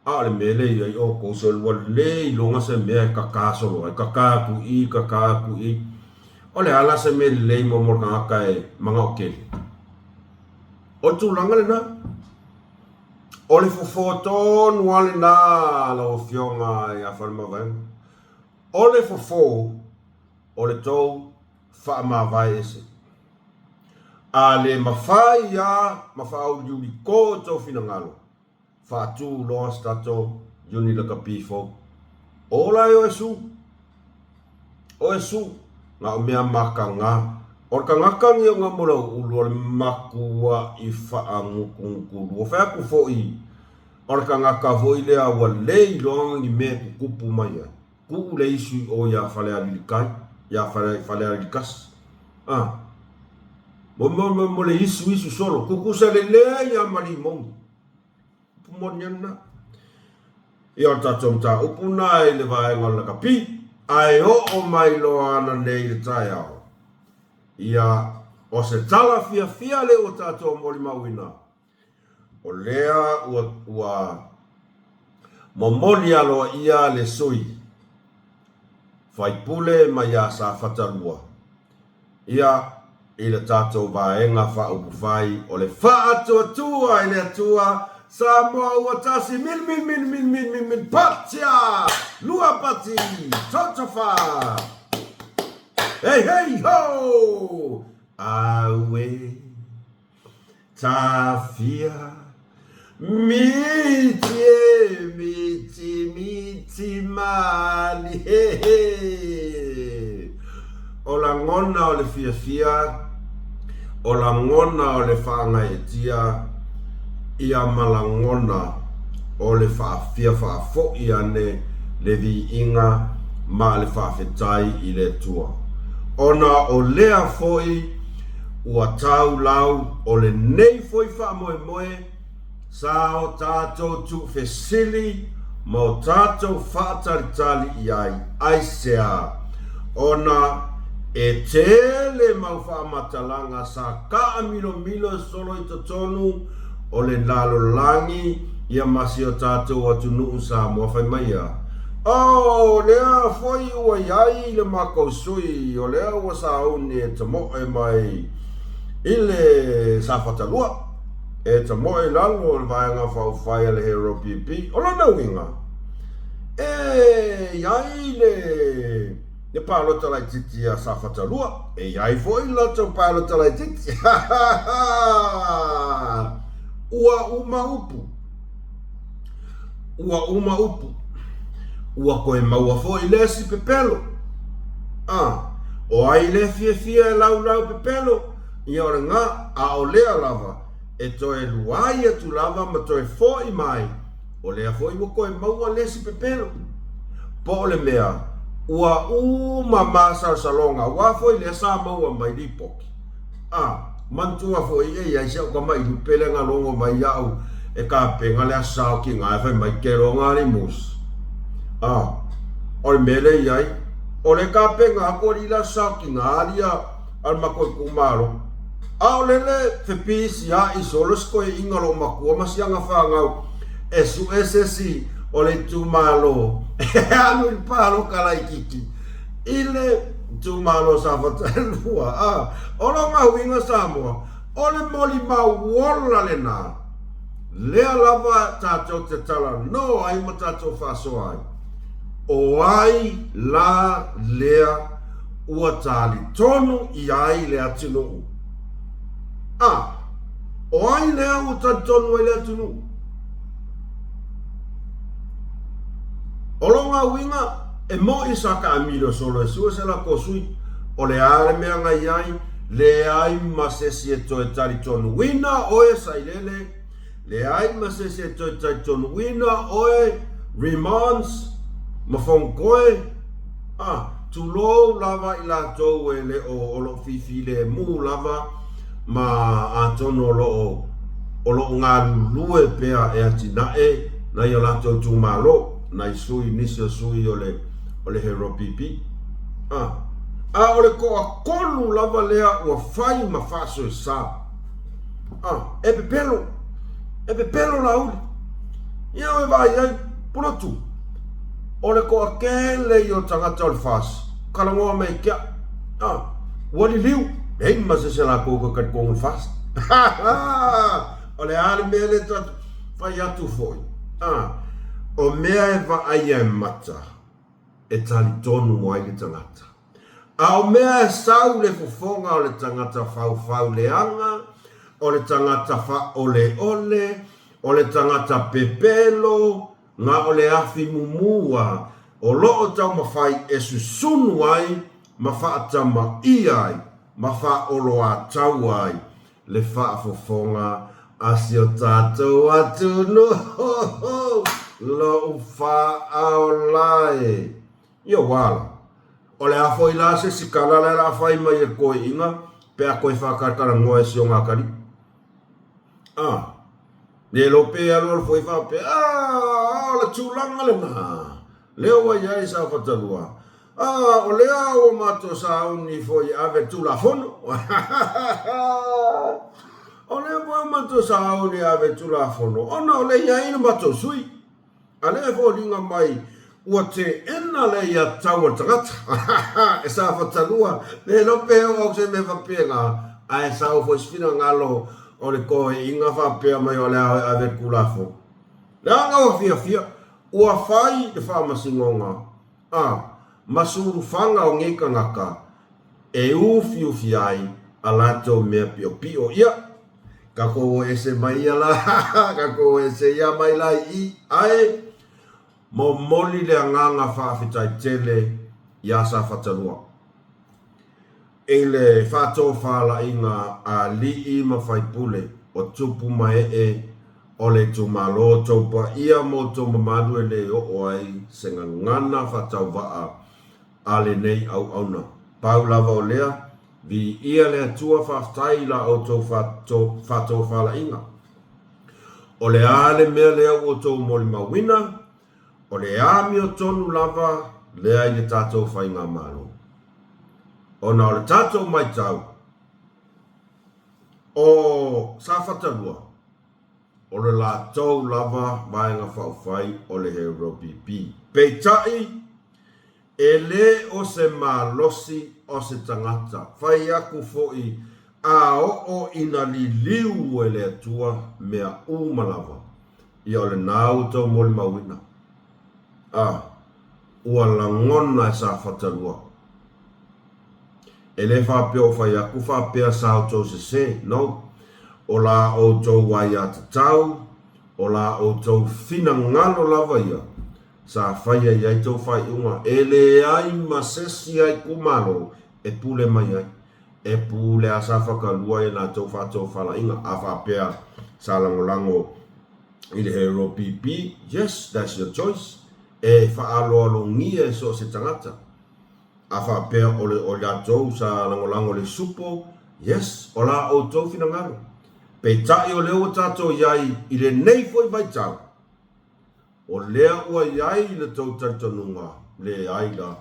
A o le mea lea i ai outou se ua le iloga se mea e kaka solo ai, kaka atu i i, kaka atu i i. O le a la se mea lelei mo mo le tagata e manao tele? O le tulaga lena. O le fofo tonu lava lena lau Afioga ia Faleomavaega. O le fofo o le tou faamavae ese. A le mafai a ma faauliuli to tou finagalo, Faatu loa se tatou uni lakapi fou. Ola e oe Su! Oe Su, na o mea makaga. O le kagaka ni o nga molau ulu o le makuaʻi faangutungutu lua. Fai atu foi, o le kagaka foi lea ua le iloa ni mea e tutupu mai ai. Tuu le isu i o iā Falealili-tai, iā Falealili-tasi. A, mo, mo, mo, mo le isu isu solo, tutusa lelei lava ma limoni. Upu moni lava lena. Ia, o le tatou mataupu lena i le vaega o le lakapi, ae oo mai loa ana nei i le taeao. Ia, o se tala fiafia lea ua tatou molimauina, O lea ua ua momoli aloaia le sui faipule mai ia Safata 2 ia i le tatou Vaega Faaupufai o le Faatuatua i le Atua Samoa ua tasi mil mil mil mil mil mil mil patia lua pati totofa hei hei ho aue. Tafia Miti e miti miti mali he he O lagona o le fiafia O lagona o le faagaeetia Ia ma lagona o le faafia faafoi ane le viiga ma le faafetai i le Atua Ona o lea foi Ua tau lau o lenei foi faamoemoe sa o tatou tuufesili ma o tatou faatalitali i ai, aisea? Ona e tele mau faamatalaga sa taamilomilo solo i totonu o le lalolagi ia ma si o tatou atunuu Samoa fai mai a, Oh, o lea foi ua i ai le makou sui, o lea ua sauni e tamoe mai i le Safata 2, e tamoe i lalo o le Vaega Faaupufai a le Hero PP. O lona uiga, e i ai le le palota laitiiti a Safata 2, e i ai foi le latou palota laitiiti. Ua uma upu. Ua uma upu. Ua toe maua foi le isi pepelo. A, o ai le fiafia e laulau pepelo, ia o lena, a o lea lava, e toe luai atu lava ma toe foi mai, o lea foi ua toe maua le isi pepelo. Po o le mea, ua uma masalosaloga, aua foi lea sa maua mai lipoti. A, manatua foi e i ai si au tama i lupe lea na logo mai iaʻu e kapena le aso saotiga e fai mai ke loga ali mus. A, o le mea lea i ai, o le kapena atu alii le aso saotiga ali a a le matou itumalo. A o lele fepisiaʻi solo si toeaina lou matua ma si ana fanau e suʻe se isi o le itumalo e alu i le palota laitiiti. I le itumalo Safata e 2, a, o lona huiga Samoa, o le molimau ola lena, lea lava tatou te talanoa ai ma tatou faasoa ai, o ai la lea ua talitonu i ai le atunuu? A, o ai lea ua talitonu ai le atunuu? O lona uiga, e moʻi sa taamilo solo e sue se latou sui, o le a le mea na i ai, leai ma sesi e toe talitonuina oe Sailele, leai ma sesi e toe talitonuina oe Remonds ma Fonotoe, a, tulou lava i latou e le o o lo o fifilemu lava ma atonu o lo o o lo o galulue pea e atinae nai o latou itumalo, nai sui, nisi o sui o le o le Hero PP. A, a o le toatolu lava lea ua fai ma faasoesa. A, e pepelo, e pepelo Laauli. Ia e vaai ai, Pulotu, o le toatele ia o tagata o le FAST, talanoa mai ke au, a, ua liliu, leai ma se isi o latou e toe talitonu i le FAST. O le a le mea lea tatou fai atu foi, a, o mea e vaaia e mata, e talitonu ai le tagata. A o mea e sau le fofoga o le tagata faufau leaga, o le tagata faaoleole, O le tagata pepelo na o le afi mumua o lo o taumafai e susunu ai ma faatamaia ai ma faaoloataua ai le faafofoga a si o tatou atunuu. Lou faaola e! Ia ua la. O le a foi la se isi tala la o le a fai mai e le toeaina pe a toe faatalatalanoa e si ona atalii. A, le iloa pe alualu foi faapea, A, o le tulaga lena, lea ua i ai Safata 2. A, o lea ua matou sauni foi e ave le Tulafono. O lea foi ua matou sauni e ave le Tulafono, ona o lea e i ai le matou sui. A lea e foliga mai ua teena le aiatatau a le tagata e Safata 2, le iloa pe oo atu se mea faapena, ae sau foi se finagalo o le toeaina faapea mai o le a o e ave le Tulafono. Leaga ua fiafia, ua fai le faamasinoga a ma sulufaga o nei tagata e ufiufi ai a latou mea piopio. Ia, tatou o ese mai ia la, tatou o ese ia mai la i i, ae momoli le agaga faafetai tele iā Safata 2 i le faatofalaiga a alii ma faipule o tupu ma ee o le itumalo tou paia ma outou mamalu e le oo ai se gagana faatauvaa a lenei auauna. Pau lava o lea, viia le Atua faafetai i la outou faatofalaiga. O le a le mea lea ua outou molimauina? O le amiotonu lava lea i le tatou faigamalo. Ona o le tatou matau, o Safata 2, o le latou lava Vaega Faaupufai o le HRPP. Peitai, e le o se malosi o se tagata, fai atu foi a oo ina liliu e le Atua mea uma lava, ia o lena ua outou molimauina. A, ua lagona e Safata 2. E le faapea o fai atu faapea sa outou sese, no. O la outou aiatatau, o la outou finagalo lava ia sa faia i ai tou faaiuga. E leai ma sesi a itumalo e pule mai ai. E pule a Safata 2 i a latou faatofalaiga. A faapea sa lagolago i le HRPP, yes, that's your choice. E faaaloalogia e so o se tagata. A faapea o le o latou sa lagolago i le supo, yes, o la outou finagalo. Peitai o lea ua tatou i ai i lenei foi vaitau, o lea ua i ai le tou talitonuga, leai la.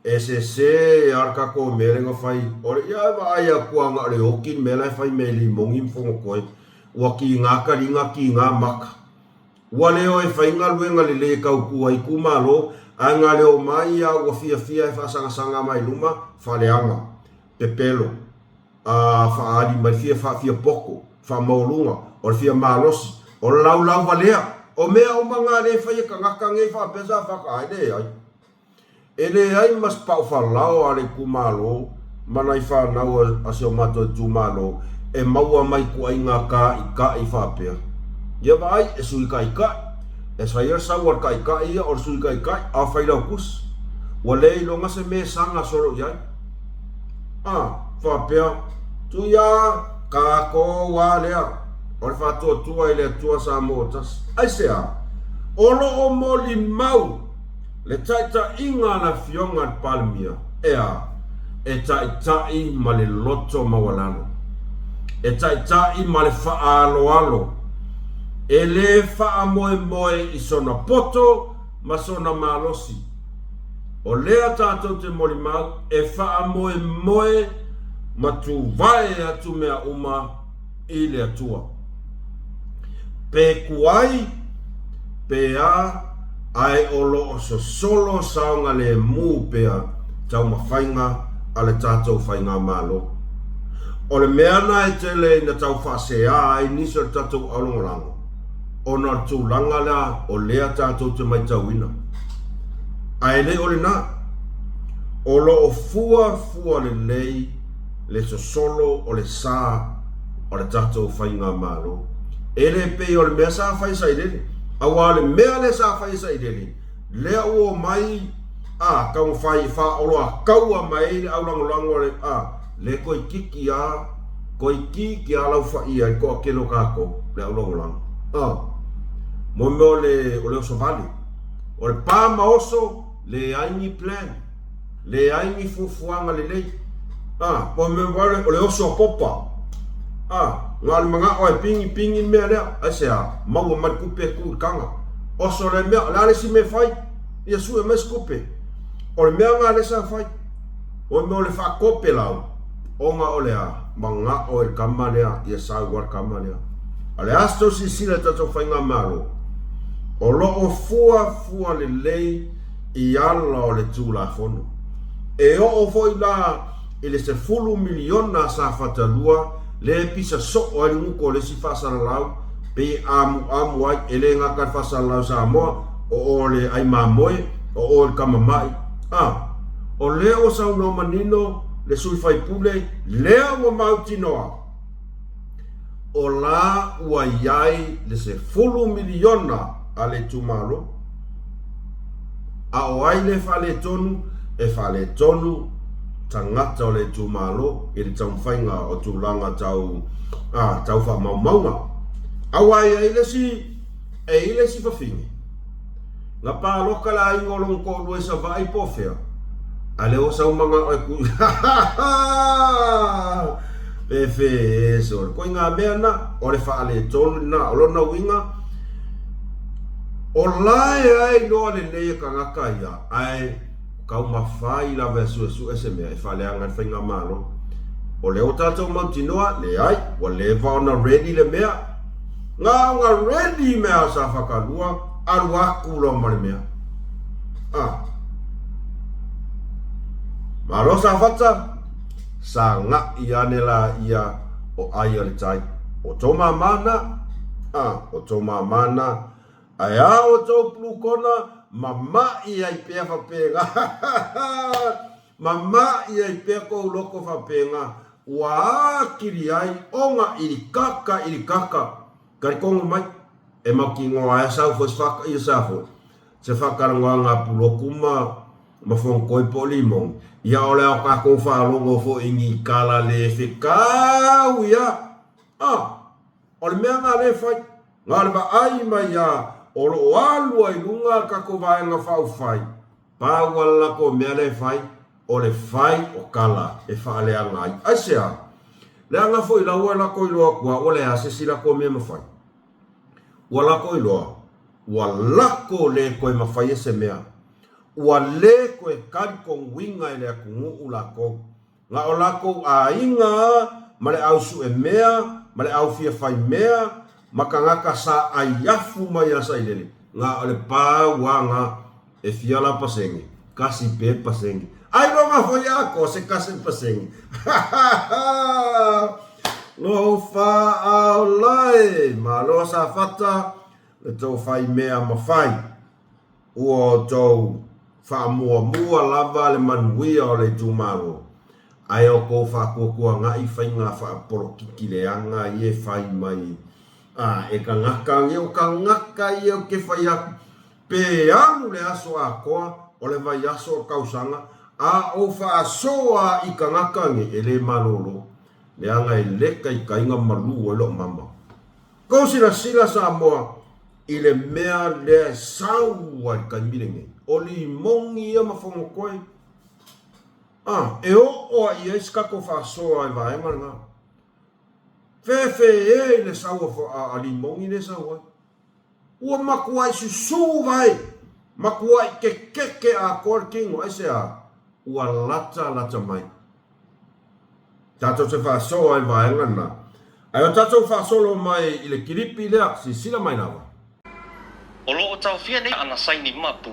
E sese a le tatou mea lea na fai, o le, ia e vaai atu lava na o le oti le mea la e fai mai e Limoni ma Fonotoe, ua tiga taliga tiga maka. Ua le o e fai galuega lelei e tautua ai itumalo, ae na le omai a ua fiafia e faasagasanga mai luma, faaleaga, pepelo, a faaali mai fia faafia poto, faamaualuga, o le fia malosi, o le laulau valea. O mea uma na le fai e tagata nei faapea sa fata, ae leai. E leai ma se paufalao a le itumalo ma nai fanau a si o matou itumalo e maua mai ituaiga taʻitaʻi faapea. Ia vaai, e sui taʻitaʻi, e fai le sau a le taʻitaʻi ia o le sui taʻitaʻi, a o Failautusi, ua le iloga se mea e saga solo i ai. A faapea, Tuia, tatou a lea, o le faatuatua i le Atua Samoa tasi. Aisea? O lo o molimau Le taitaiga a le Afioga i le Palemia, ea, e taitai ma le loto maualalo, e taitai ma le faaaloalo, e le faamoemoe i sona poto ma sona malosi. O lea tatou te molimau e faamoemoe ma tuvae atu mea uma i le Atua. Pe tuai, pe a, ae o lo o sosolo saogalemu pea taumafaiga a le tatou Faigamalo. O le mea na e tele ina tau faasea ai nisi o le tatou aulagolago, ona o le tulaga la o lea tatou te maitauina. Ae le o lena. O lo o fuafua lelei le sosolo o le sa o le tatou Faigamalo. E le pei o le mea sa fai e Sailele. Aua o le mea lea sa fai e Sailele, lea ua omai a taumafai e faaoloataua mai ai le aulagolago a le a le toeitiiti a toeitiiti a laufaia ai le toatele o tatou le aulagolago a mo mea o le o le oso vale o le pa ma oso leai ni plan leai ni fuafuaga lelei a mo mea o le oso a popa a na o le manao e pigi pigi le mea lea aisea maua mai le tupe e tuu i le taga oso lea mea o le a le isi mea e fai ia sue mai se tupe. O le mea lena lea sa fai. O le mea o le faatopelau, ona o le a? Manao e le tama lea, ia sau lava le tama lea. A o le a se tou silasila i le tatou faigamalo? O lo o fuafua lelei i ala o le Tulafono. E oo foi la i le 10 miliona a Safata 2 lea e pisa soo ai le gutu o le isi faasalalau pei e amuamu ai, e le gata i le faasalalau Samoa, o o le ai mamoe, o o le tama mai. A, o lea ua saunoa manino le sui faipule, lea ua mautinoa, o la ua i ai le 10 miliona a le itumalo. A o ai le faaletonu? E faaletonu tagata o le itumalo i le taumafaiga o tulaga tau, a, tau faamaumauga. Aua e i ai le isi, e i ai le isi fafine, na palota le aiga o lona toalua i Savaii po o fea, a lea ua sau manao e tui, Fefe e sole. Koiga mea na, o le faaletonu lena. O lona uiga, O la e ai loa lelei e tagata ia, ae taumafai lava e suesue se mea e faaleaga ai le faigamalo. O lea ua tatou mautinoa, leai, ua leva ona ready le mea. Na ona ready mea a Safata 2, alu atu loa ma le mea. Ah. Malo Safata, saga'i ane laia o ai a le tai. O tou māmā na, ah, o tou māmā na. Ae a outou plukona, mama'i ai pea faapena. Mama'i ai pea kou loko faapena, ua atili ai ona ilikaka ilikaka. Talitonu mai, e mautinoa ai sau foi se ia foi se faatalanoaga a Pulotu ma ma Fonotoe po o Limoni, ia o le a o tatou faalogo foi i ni tala le fetau ia. Ah, o le mea lena lea e fai. Na o le vaai mai lava o lo o alu ai i luga le tatou Vaega Faaupufai, pau lava le latou mea lea e fai, o le fai o tala e faaleaga ai. Aisea? Leaga foi la ua latou iloa atu lava ua leai se isi latou mea e mafai. Ua latou iloa, ua lako le toe mafaia se mea. Ua le toe talitonuina e le atunuu latou. Na o latou aiga ma le au sue mea ma le au fia fai mea ma tagata sa ai afu mai ia Sailele, na o le pau a na e fia la pasene, kasi pe pasene. Ailoga foi atoa se kasi pasene. Ha ha ha! Lofa aola e! Malo Safata le tou fai mea ma fai. Ua outou faamuamua lava le manuia o le itumalo, ae outou faatuatuanai faiga faapolokiki leaga ia e fai mai a e tagata ia, o tagata ia ou te fai atu, pe alu le aso atoa o le vaiaso o le tausaga, a ou faasoa i tagata nei, e le malolo, leaga e le taitaiga malu ai lou mama. Kou silasila Samoa i le mea lea e sau ai i le taimi lenei, o limoni ia ma Fonotoe. A, e oo lava i ai se tatou faasoa i vaega lena. Fefe e i le sau a limoni lea e sau ai. Ua matuai susu vai, matuai kekeke atoa le tino, aisea? Ua lata lata mai. Tatou te faasoa i le vaega lena. Ae o tatou faasolo mai i le kilipi lea, silasila mai lava. O lo o taofia nei ana saini mapu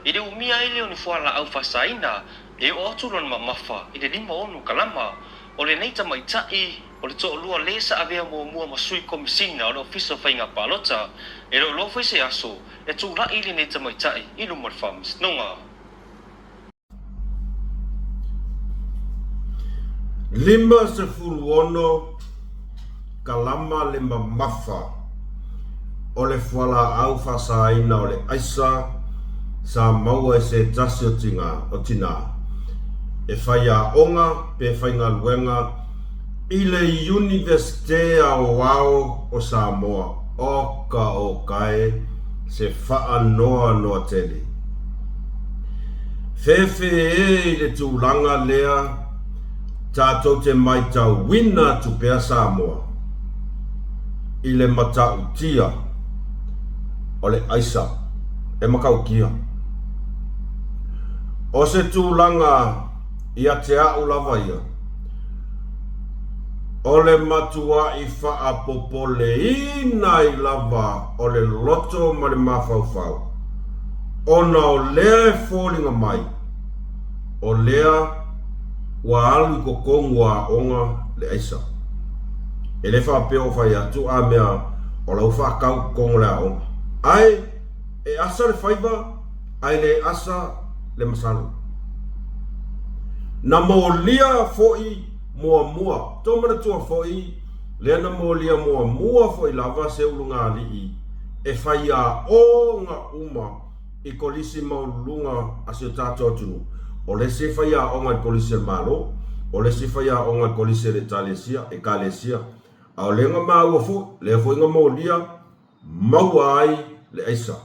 i le umia ai lea o ni fualaau faasaina e oo atu lona mamafa i le 56 kalama o lenei tamaitai o le toalua lē sa avea muamua ma sui komisina o le Ofisa o Faiga Palota. E le o iloa foi se aso e tulai lenei tamaitai i luma o le Faamasinoga. 56 kalama le mamafa. o le fualaau faasaina o le aisa sa maua e se tasi o tinā, o tinā e faiaoga pe faigaluega i le Iunivesite Aoao o Samoa. Oka oka e, se faanoanoa tele. Fefe e i le tulaga lea tatou te maitauina atu pea Samoa i le matautia o le aisa e matautia. O se tulaga ia te a'u lava ia, o le matua'i faapopoleina ai lava o le loto ma le mafaufau, ona o lea e foliga mai, o lea ua alu i totonu o aoga le aisa. E le faapea o fai atu a mea o la ua faatau i totonu o le aoga. Ae e asa le faiva ae le asa le masalo. Na molia foi muamua, tou manatua foi lea na molia muamua foi lava se ulugalii e faiaoga uma i kolisi maualuluga a si o tatou atunuu. O le isi e faiaoga i le kolisi a le Malo, o le isi e faiaoga i le kolisi a le Etalesia, Ekalesia. A o lea na maua foi, lea foi na molia maua ai le aisa.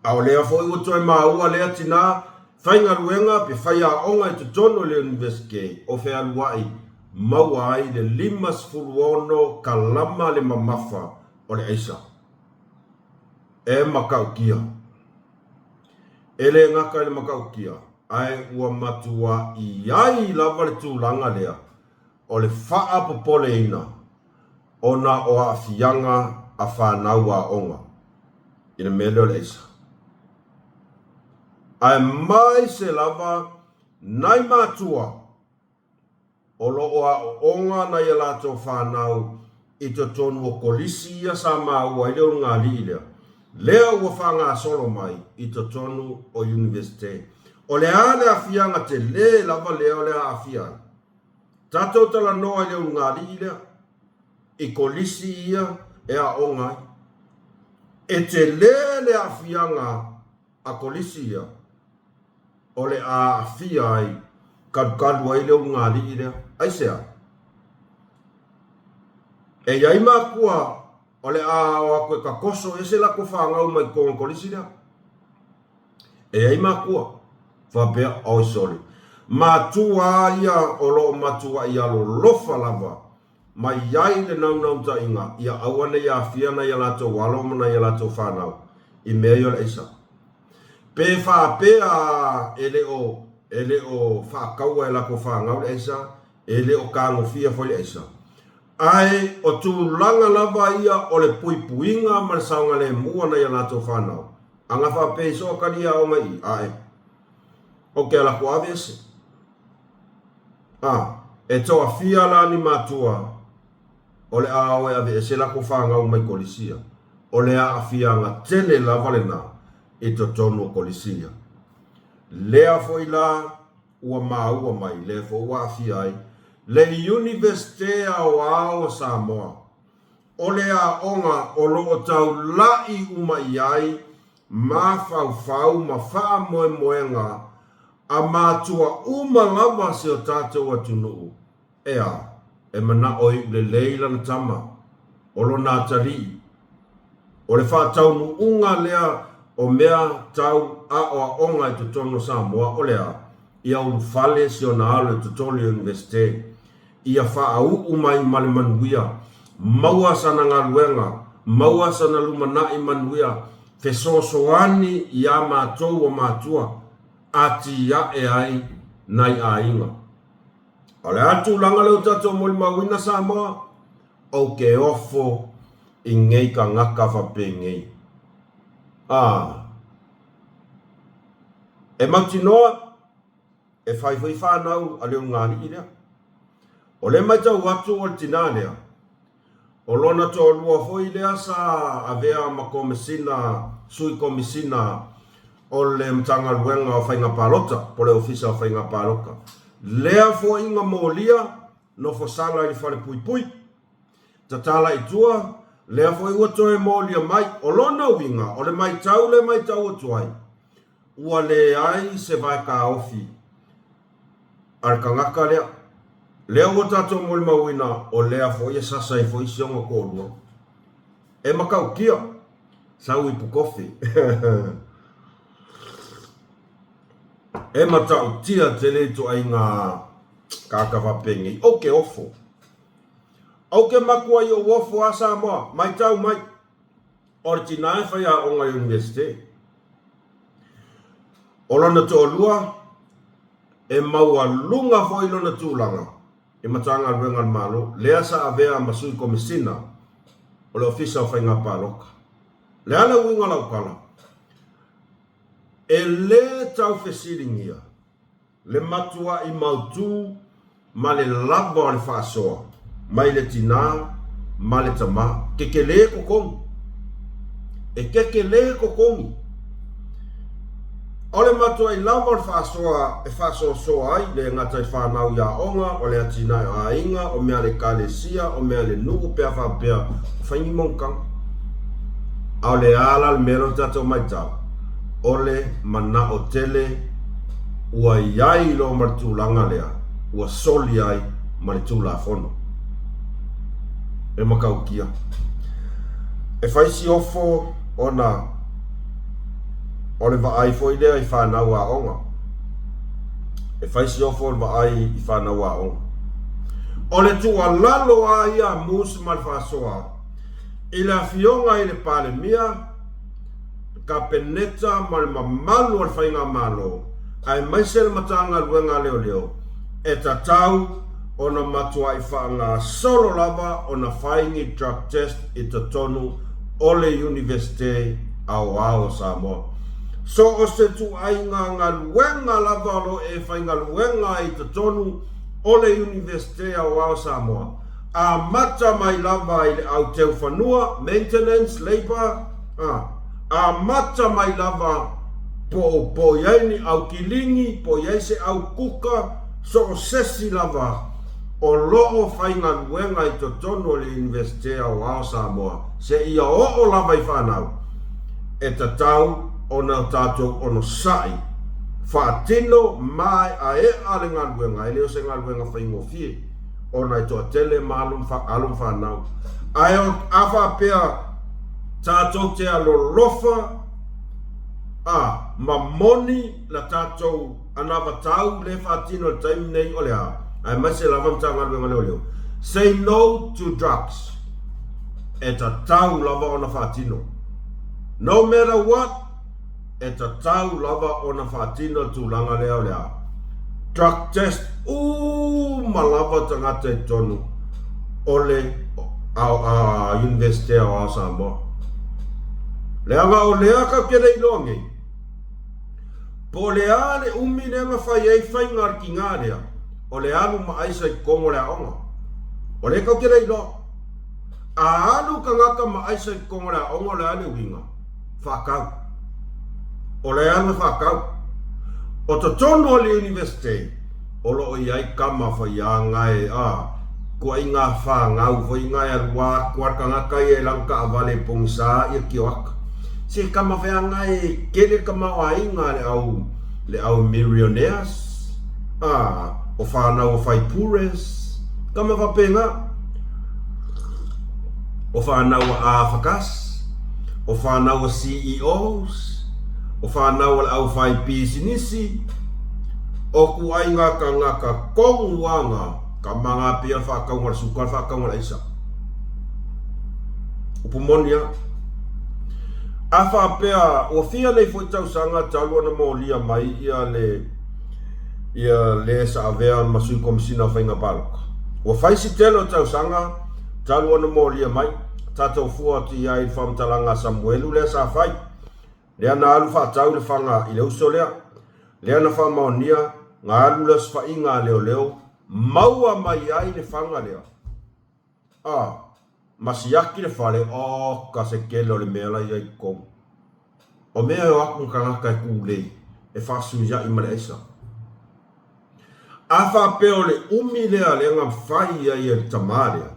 A o lea foi ua toe maua lea tinā faigaluega pe faiaoga i totonu o le Iunivesite o Fealuai maua ai le 56 kalama le mamafa o le aisa. E matautia. E le gata i le matautia, ae ua matua'i ai lava le tulaga lea o le faapopoleina ona o aafiaga a fanau aoga i le mea lea o le aisa. Aemaise lava nai matua o lo o aooga nai a latou fanau i totonu o kolisi ia sa maua ai le ulugalii lea, lea ua faagasolo mai i totonu o Iunivesite. O le a le aafiaga tele lava lea o le a aafia ai? Tatou talanoa i le ulugalii lea, i kolisi ia e aooga ai. E tele le aafiaga a kolisi ia o le a aafia ai, kalukalu ai le ulugalii lea. Aisea? E i ai makua o le a o atu e tatoso ese latou fanau mai totonu o le kolisi lea. E i ai makua faapea, oi sole, matua a ia o lo o matuai alolofa lava mai ai le naunautaiga ia aua ne i aafia nai a latou alo ma nai a latou fanau i mea ia o le aisa. Pe faapea a e le o e le o faataua e latou fanau le aisa, e le o tagofia foi le aisa. Ae o tulaga lava ia o le puipuiga ma le saogalemu o nai a latou fanau, aga faapea i soo tali aoga i i, ae ou te alu atu ave ese. A, e toafia la ni matua o le a o e aveese latou fanau mai kolisi ia, o le aafiaga tele lava lena i totonu o kolisi ia. Lea foi la ua maua mai, lea foi ua aafia ai le Iunivesite Aoao o Samoa, o le aoga o lo o taula'i uma i ai mafaufau ma faamoemoega a matua uma lava si o tatou atunuu, ea, e manao iu lelei lana tama, o lona atalii. O le faataunuuga lea o mea tau aoaoga i totonu o Samoa, o le a? Ia ulufale si ona alo i totonu o Iunivesite, ia faauu mai ma le manuia, maua sana galuega, maua sana lumanai manuia, fesoasoani iā matou o matua, atiae ai nai aiga. O le a tulaga lea ua tatou molimauina Samoa? Ou te ofo i nei tagata faapenei. A. E mautinoa, e fai foi fanau a le ulugalii lea. O lea e matau atu o le tinā lea, O lona toalua foi lea sa avea ma Komesina, Sui Komesina o le Matagaluega o Faiga Palota po o le Ofisa o Faiga Palota. Lea foi na molia nofo sala i le falepuipui, tatala i tua. Lea foi ua toe molia mai, o lona uiga, o le maitau le maitau atu ai, ua leai se vaekaofi a le tagata lea. Lea ua tatou molimauina o lea foi e sasa ai foi si ona toalua. E matautia sau ipu kofi. E matautia tele ituaiga tagata faapenei. Ou te ofo. Ou te matua i ou ofo a Samoa, maitau mai. O le tina e faiaoga i le Iunivesite. O lona toalua, e maualuga foi lona tulaga i Matagaluega a le Malo, lea sa avea ma Sui Komesina o le Ofisa o Faiga Palota. O le a le uiga o lau tala? E le tau fesiligia le matua'i mautu ma le lava o le faasoa mai le tinā ma le tamā. Kekelē totogi. E kekelē totogi. O le matua'i lava o le faasoa e faasoasoa ai le gata i fanau i aoga, o le atinae o aiga, o mea a le ekalesia, o mea a le nuu pe a faapea o fai ni monotaga. A o le a la le mea lea o tatou maitau? O le manao tele ua i ai loa ma le tulaga lea ua soli ai ma le Tulafono. E matautia. E fai si ofo ona o le vaai foi lea i fanau aoga. E fai si ofo o le vaai i fanau aoga. O le tuualalo a ia a Moose ma le Faasoa i le Afioga i le Palemia, le Kapeneta ma le mamalu o le Faigamalo, aemaise le Matagaluega a Leoleo, e tatau ona matuai faagasolo lava ona fai ni drug test i totonu o le Iunivesite Aoao o Samoa. So o se ituaiga galuega lava o lo o e faigaluega ai i totonu o le Iunivesite Aoao o Samoa, amata mai lava i le au teufanua, maintenance labour, a, amata mai lava po o po o i ai ni au kilini, po o i ai se au kuka, so o sesi lava o lo o faigaluega i totonu o le Iunivesite Aoao Samoa seia oo lava i fanau, e tatau ona o tatou onosai, faatino maeaea le galuega, e le o se galuega faigofie ona e toatele ma alo ma fanau. Ae a faapea tatou te alolofa a ma moni la tatou anavatau lea e faatino i le taimi nei o le a, aemaise lava Matagaluega Leoleo, say no to drugs, e tatau lava ona faatino. No matter what, e tatau lava ona faatino le tulaga lea o le a, drug test uma lava tagata i totonu o le Iunivesite Aoao Samoa. Leaga o lea tatou te le iloa nei, Po o le a le umi lea na fai ai faiga a le tiga lea, o le alu ma aisa i totonu o le aoga. O lea tou te le iloa. A alu tagata ma aisa i totonu o le aoga o le a le uiga? Faatau. O le alu e faatau. O totonu o le Universite, o lo o i ai tama faiaga e, a, ituaiga fanau foi na e alu atu a le tagata ia i lana taavale i pogisa ia tioata. Se tama feaga e tele le tamaoaiga a le au le au millionaires, a, o fanau o faipures, tama faapena. O fanau a afakas, o fanau a CEOs, o fanau a le au fai pisinisi, o ituaiga tagata tonu lava na, tama na pei o le faatauga o le suka, le faatauga o le aisa. Upu moni lava. A faapea ua fia nei foi tausaga talu ona molia mai ia le ia le sa avea ma Sui Komesina o Faiga Palota. Ua fai si tele o tausaga talu ona molia mai, tatou fua atu i ai i le faamatalaga a Samuelu lea sa fai, lea na alu faatau le faga i le uso lea, lea na faamaonia na alu le osofaiga a leoleo maua mai ai le faga lea. A, ma siaki le fale, oka se tele o le mea la i ai i totonu. O mea e o atu na tagata e kūlei, e faasuiaʻi ma le aisa. A faapea o le umi lea lea na fai ai e le tamā lea,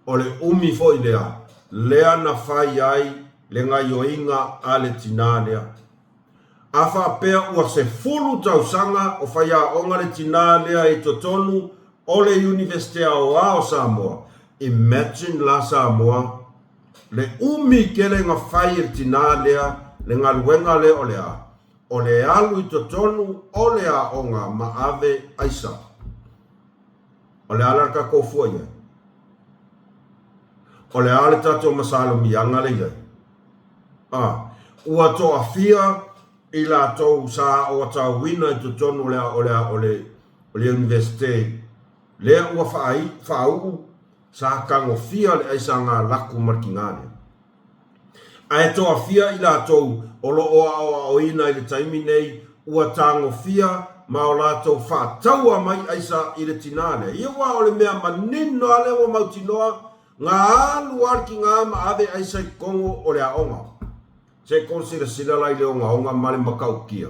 o le umi foi lea lea na fai ai le gaioiga a le tinā lea. A faapea ua 10 tausaga o faiaoga le tinā lea i totonu o le Iunivesite Aoao o Samoa, imagine la Samoa le umi tele na fai e le tinā lea le galuega lea o le a? O le alu i totonu o le aoga ma ave aisa. O le a la le tatou fua i ai? O le a le tatou masalomiaga lea i ai? A, ua toafia i latou sa aoatauina i totonu o le o le o le o le Iunivesite lea ua faauu sa tagofia le aisagalaku ma le tiga lea. Ae toafia i latou o lo o aoaoina i le taimi nei ua tagofia ma o latou faataua mai aisa i le tina lea. Ia aua o le mea manino lava lea ua mautinoa, na alu lava le tina ma ave aisa i totonu o le aoga. Se i tou silasila la i le ogaoga ma le matautia.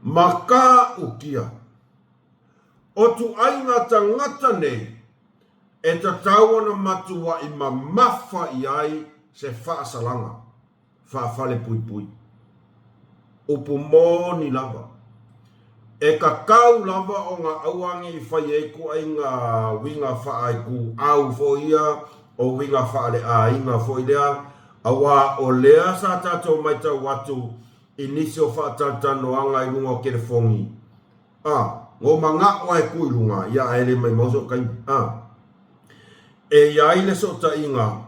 Matautia! O tuaiga tagata nei e tatau ona matuai mamafa i ai se faasalaga faafalepuipui. Upu moni lava, e tatau lava ona aua ne i fai ai ituaiga uiga faaituau foi ia o uiga faaleaiga foi lea, aua o lea sa tatou matau atu i nisi o faatalatalanoaga i luga o telefoni, A, na ou manao lava e tu i luga, ia ae le maimau sou taimi. A, e i ai le sootaiga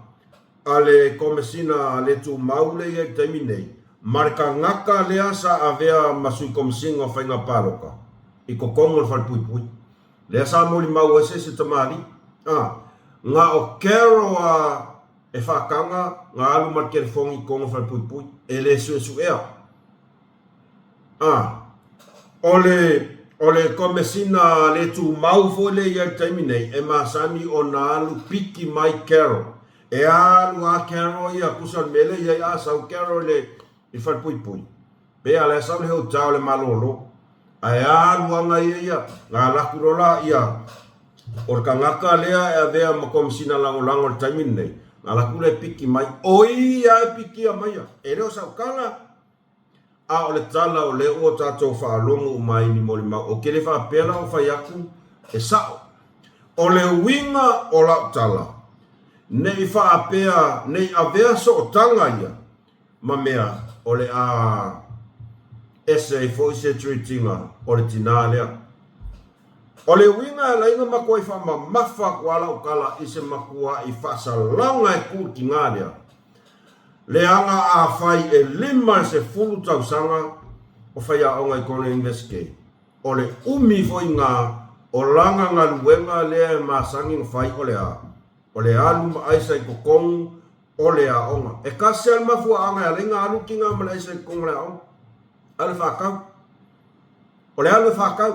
a le Komesina le Tumau lea i ai i le taimi nei, ma le tagata lea sa avea ma Sui Komesina o Faiga Palota i totonu o le Falepuipui, lea sa molimau ai se isi tamalii. A, na o Carol lava e faataga na alu ma le telefoni i totonu o le Falepuipui, e le suesuea. A, o le, o le Komesina le Tumau foi lea e i ai i le taimi nei, e masani ona alu piki mai Carol. E alu lava Carol ia, tusa o le mea lea e i ai, a sau Carol i le, i le falepuipui, pe a la e sau le hotel o le malolo. Ae alu lava ia ia, na alu atu loa la ia, o le tagata lea e avea ma Komesina Lagolago i le taimi lenei, na alu atu lea e piki mai, o ia e pikia maia, e le o sau tala. A o le tala o lea ua tatou faalogo uma ai i ni molimau, ou te le faapea la ua fai atu e sao. O le uiga o lau tala, ne i faapea, ne i avea sootaga ia ma mea o le a ese ai foi se treat-iga o le tinā lea. O le uiga e ala ai ona matuai faamamafa atu lava lau tala i se matuai faasalaga e tu i le tinā lea, Leaga afai e 50 tausaga o faiaoga i kona University, o le umi foi nga o lana galuega lea e masani ona fai o le a? O le alu ma aisa i totonu o le aoga. E tasi lava le mafuaaga e ala ai ona alu tina ma le aisa i totonu o le aoga, alu e faatau. O le alu e faatau.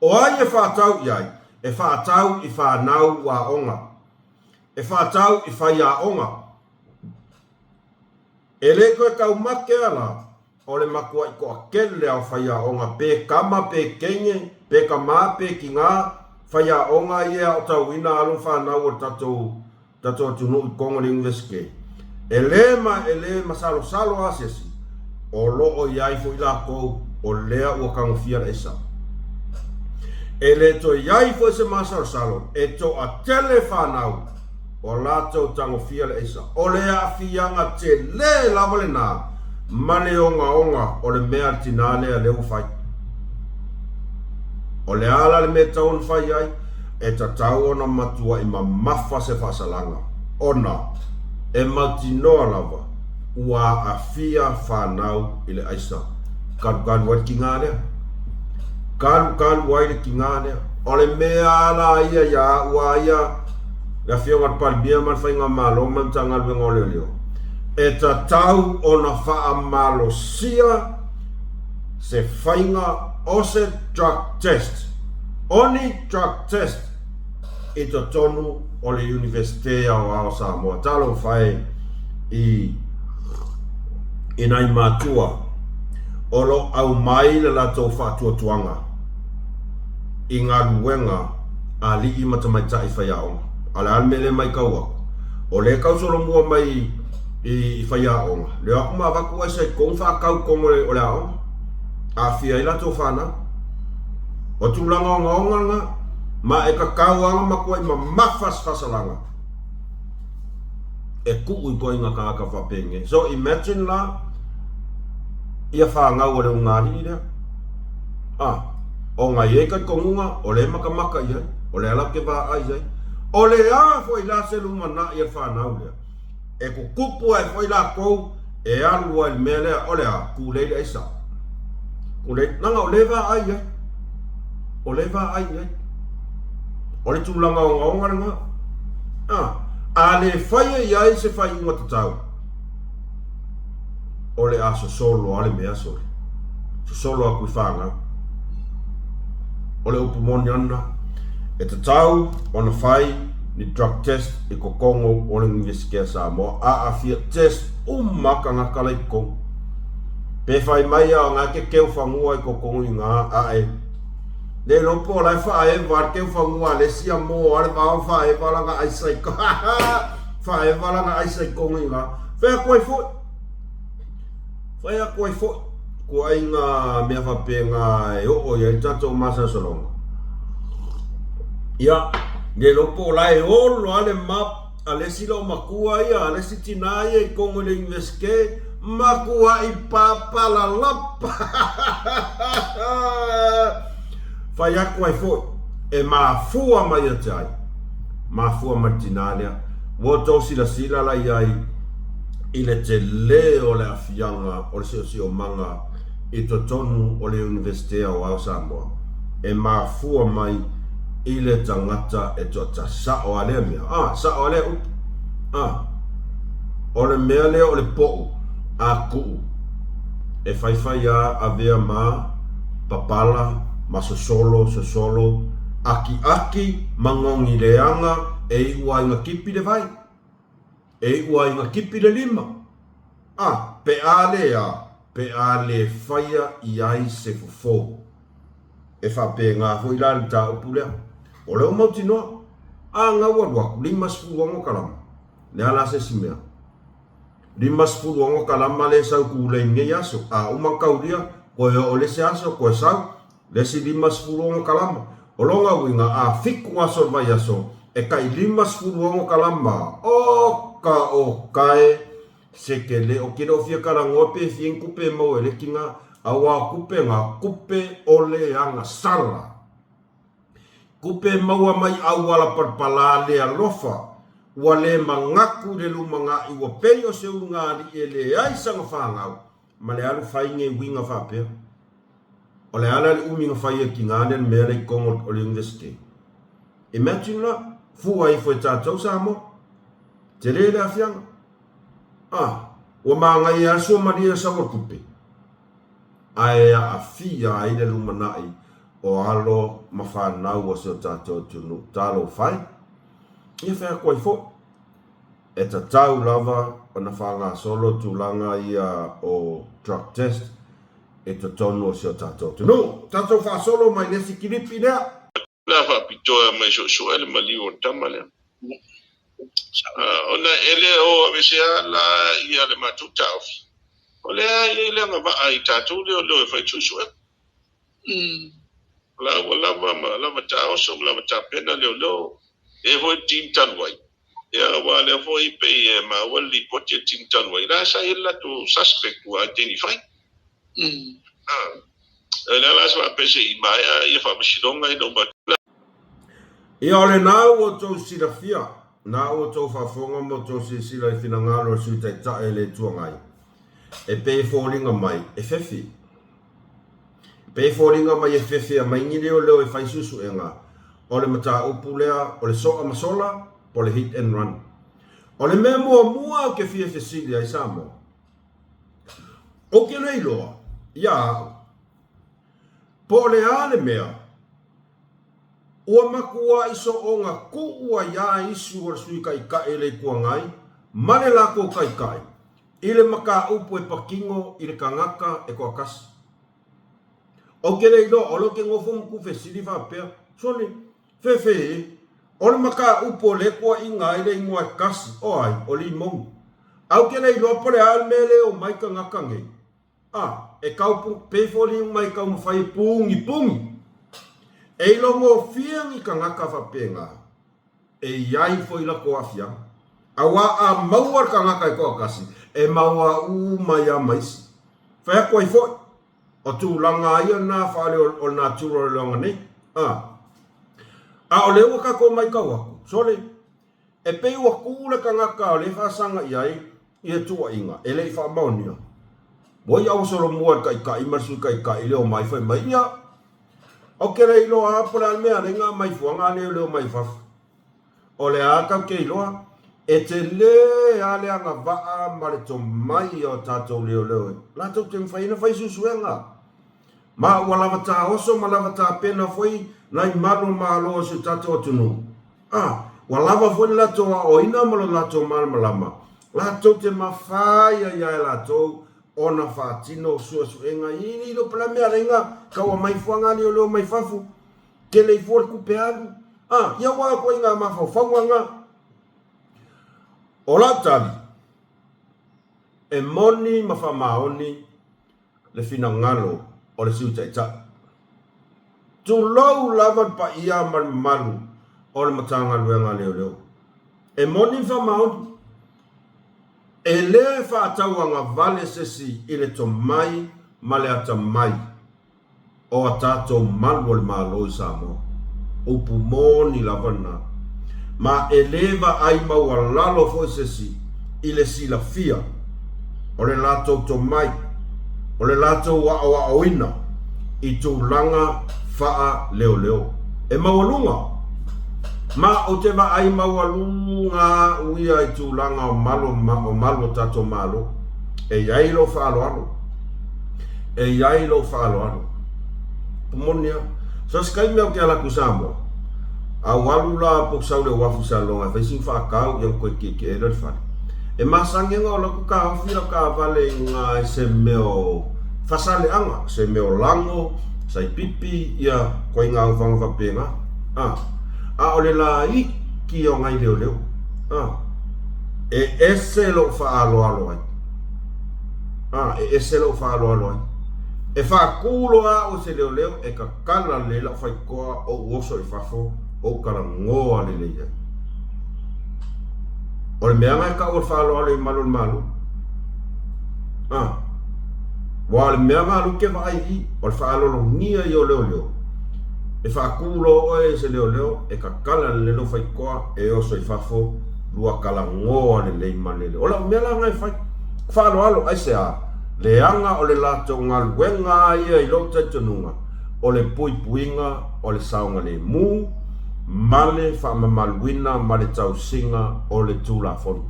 O ai e faatau i ai? E faatau i fanau aoga. E faatau i faiaoga. E le toe taumate a la, o le matuaʻi toatele a o faiaoga, pe tama pe teine, pe tamā pe tinā, faiaoga ia e aotauina alo ma fanau o le tatou tatou atunuu i totonu o le Iunivesite. E le ma e le masalosalo lava se isi, o lo o i ai foi latou o lea ua tagofia le aisa. E le toe i ai foi se masalosalo e toatele fanau o latou tagofia le aisa. O le aafiaga tele lava lena ma le ogaoga o le mea a le tinā lea lea ua fai. O le a la le mea e tatau ona fai ai? E tatau ona matuai mamafa se faasalaga, ona e mautinoa lava ua aafia fanau i le aisa. Kalukalu ai le tiga lea. Kalukalu ai le tiga lea. O le mea la ia ia au a ia le Afioga i le Palemia ma le Faigamalo ma le Matagaluega o Leoleo, e tatau ona faamalosia se faiga o se drug test, o ni drug test i totonu o le Iunivesite Aoao o Samoa. Talofa e i i nai matua o lo o aumai le latou faatuatuaga i galuega a alii ma tamaitai faiaoga. A o le a le mea lea e matau atu? O lea e tau solomua mai i faiaoga, leo atu ma avatu aisa i totonu faatau i totonu o le aoga, aafia ai latou fanau. O tulaga ogaoga lena, ma e tatau lava ona matuai mamafa se faasalaga e tuu i ituaiga tagata faapenei. So imagine la ia fanau a le ulugalii lea. A, ona e i ai talitonuga o lea e matamata i ai, o lea latou te vaai i ai. O le a foi la se lumanai a le fanau lea, e tutupu ae foi latou e alu ai i le mea lea, o le a? Tulei le aisa. Tulei, leaga o lea e vaai i ai. O lea e vaai i ai. O le tulaga ogaoga lena. A, a le faia i ai se faaiuga tatau, o le a sosolo lava le mea sole. Sosolo atu i fanau. O le upu moni ana, e tatau ona fai ni drug test i totonu o le Iunivesite a Samoa, aafia test uma tagata la i totonu. Pe fai mai a na e te keu fanua i totonu i na ae le iloa po o la e faaeva le keu fanua a le isi a mo a le vao faaeva lana aisa i faaeva lana aisa i totonu i na. Fai atu ai foi. Fai atu ai foi ituaiga mea faapena e oo i ai le tatou masalosaloga. Ia, le iloa po o la e olo lava le map a le isi loomatua ia, a le isi tinā ia i totonu i le Iunivesite, matuai papalalapa! Fai atu ai foi, e mafua mai ia te ai, mafua mai le tinā lea. Ua outou silasila la i ai i le tele o le aafiaga o le siosiomaga i totonu o le Iunivesite Aoao Samoa, e mafua mai i le tagata e toatasi. Sao a lea mea? A, sao a lea upu? A, o le mea lea o le poʻu a kuʻu e faifai a avea ma papala ma sosolo sosolo akiaki ma gogi leaga e iʻu ai na kipi le vai. E iʻu ai na kipi le lima. A, pe a le a, pe a le faia i ai se fofo. E faapena foi la le mataupu lea. O lea ua mautinoa. A gau alu atu, 56 kalama. Le a la se isi mea? 56 kalama lea e sau tulei i lenei aso. A uma ona taulia, toe oo i le isi aso, toe sau. Le isi 56 kalama. O lona uiga, a fitu aso o le vaiaso, e tai 56 kalama. Oka oka e! Se tele, o ke le o fia talanoa pe fia ni tupe e maua e le tina, aua o tupe na, tupe o le agasala. Tupe e maua mai auala palapala le alofa, ua le manatu i le lumanai ua pei o se ulugalii e leai sana fanau, ma le alu fai nei uiga faapea. O le a la le umi na fai e le tina lea le mea lea i totonu o le Universite? Imagine la, fua ifo e tatou Samoa. Tele le aafiaga. Ah, ua manaia lava le suamalie o le sau o le tupe, ae aafia ai le lumanai o alo ma fanau o si o tatou atunuu. Talofa e! Ia fai atu ai foi. E tatau lava ona faagasolo tulaga ia o drug test i totonu o si o tatou atunuu. Tatou faasolo mai le isi kilipi lea. Le a faapitoa mai suesue le maliu o le tama lea. Ona e le o aveesea la ia le matou taofi, o lea e i ai le agavaa i tatou leoleo e fai suesuega. O la ua lava ma lava taoso ma lava tapena leoleo, e i ai foi le team talu ai. Ia aua o lea foi e pei e maua le lipoti a le team talu ai, la sa i ai le latou suspect ua identify. O le a la se faapea se i maea ia faamasinoga ina uma atu. Ia o lena ua outou silafia, na ua outou faafofoga ma outou silasila i finagalo o le Sui Taitai o le Itu Agai, e pei e foliga mai e fefi. E pei e foliga mai e fefi e aumai ni leoleo e fai suesuega o le mataupu lea o le soa ma sola po o le hit and run. O le mea muamua ou te fia fesili ai Samoa, ou te le iloa ia au po o le a le mea ua matuai soona tuu ai a isu o le Sui Taitai o le Itu Agai ma le latou Taitai i le mataupu e patino i le tagata e toatasi. Ou te le iloa, o lea ou te nofo ma tuufesili faapea, Sole, fefe e. O le mataupu o lea e tuuaiina ai le igoa e tasi, o ai? O Limoni. Ae ou te le iloa po o le a le mea lea e omai tagata nei. A, e tau pei foliga mai e taumafai e pugipugī. E ilogofia ni tagata faapena, e i ai foi latou aafiaga. Aua a maua le tagata e toatasi, e maua uma ai lava ma isi. Fai atu ai foi, o tulaga ia na faale o le natura o le loaga nei. A, a o lea ua tatou matau atu, sole, E pei ua tu le tagata o lea e faasaga i ai ia tuuaiga e le i faamaonia. Ua ia ua solomua i le Taitai ma le Sui Taitai le omai fai mai, Ia, ou te le iloa lava po o le a le mea e ala ai ona aumai fuaga a leoleo mai fafo. O lea lava tatou te iloa, e tele lava le agavaa ma le tomai o tatou leoleo latou te mafai ai ona fai suesuega. Ma ua lava taoso ma lava tapena foi nai malu o Malo o si o tatou atunuu. A, ua lava foi le latou aoaoina ma lo latou malamalama, latou te mafai ai ia e latou ona faatino suesuega i le iloa pela mea alaiga tau amai fuaga leoleo mai fafo, tele ifo le tupe alu. A, ia ua atoa i ngā mafaufauga ngā. O lau tali, e moni ma faamaoni le finagalo o le Sui Taitai. Tulou lava le paia ma le mamalu o le Matagaluega a Leoleo. E moni ma faamaoni, e le faatauagavale se isi i le tomai ma le atamai o a tatou malu o le Malo i Samoa. Upu moni lava lena. Ma e le vaai maualalo foi se isi i le silafia o le latou tomai, o le latou aoaoina i tulaga faaleoleo. E maualuga, ma ou te vaai maualuga au ia i tulaga o malu o malu o tatou Malo. E i ai lou faaaloalo. E i ai lou faaaloalo. Moni lava. So se taimi ou te ala atu i Samoa, a ou alu la po sau i le uafu i Salelologa e fai sina faatau ia ona toe tietie lea i le fale. E masani ona ou alu atu taofi lau taavale i luga i se mea o fasaleaga, se mea o lago, saipipi, ia ituaiga auvaga faapena. A, a o le laiti ia o nai leoleo. A, e ese lou faaaloalo ai. A, e ese lou faaaloalo ai. E faatu loa au e se leoleo e tatala lelei lau faitotoa ou oso i fafo ou talanoa lelei ai. O le mea na e tau o le faaaloalo i malu o le Malo. A, aua o le mea na alu te vaai i i, o le faaaloalogia ia o leoleo. E faatu loa oe e se leoleo e tatala lelei lou faitotoa e oso i fafo lua talanoa lelei ma le leoleo. O lau mea la na e fai. Faaaloalo, aisea? Leaga o le latou galuega ia i lou talitonuga, o le puipuiga o le saogalemu ma le faamamaluina ma le tausiga o le Tulafono.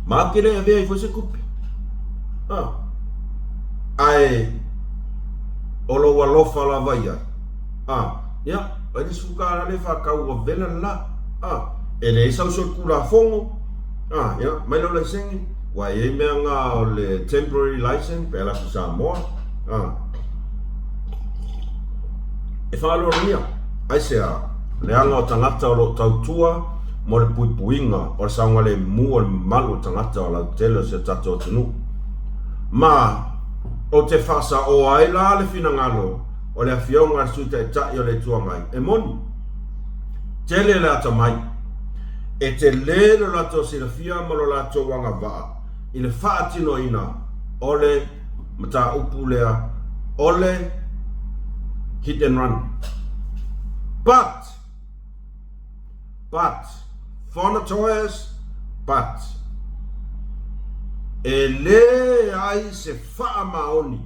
Ma ou te le avea ai foi se tupe. A. Ae o lou alofa lava i ai. A. Ia, ai le $10 lea e faatau ua vela le la. A. E leai sau solitulafono. A, ia, mai lau laisene. Ua i ai mea na o le temporary license pe ala atu i Samoa. A. E faaaloalogia. Aisea? Leaga o tagata o lo o tautua mo le puipuiga o le saogalemu o le mamalu o tagata o lautele o si o tatou atunuu. Ma, ou te faasaoa ai la le finagalo o le Afioga i le Sui Taitai o le Itu Agai, e moni, tele le atamai. E tele lo latou silafia ma lo latou agavaa i le faatinoina o le mataupu lea o le hit and run. But, but, Fonotoe's but, e leai se faamaoni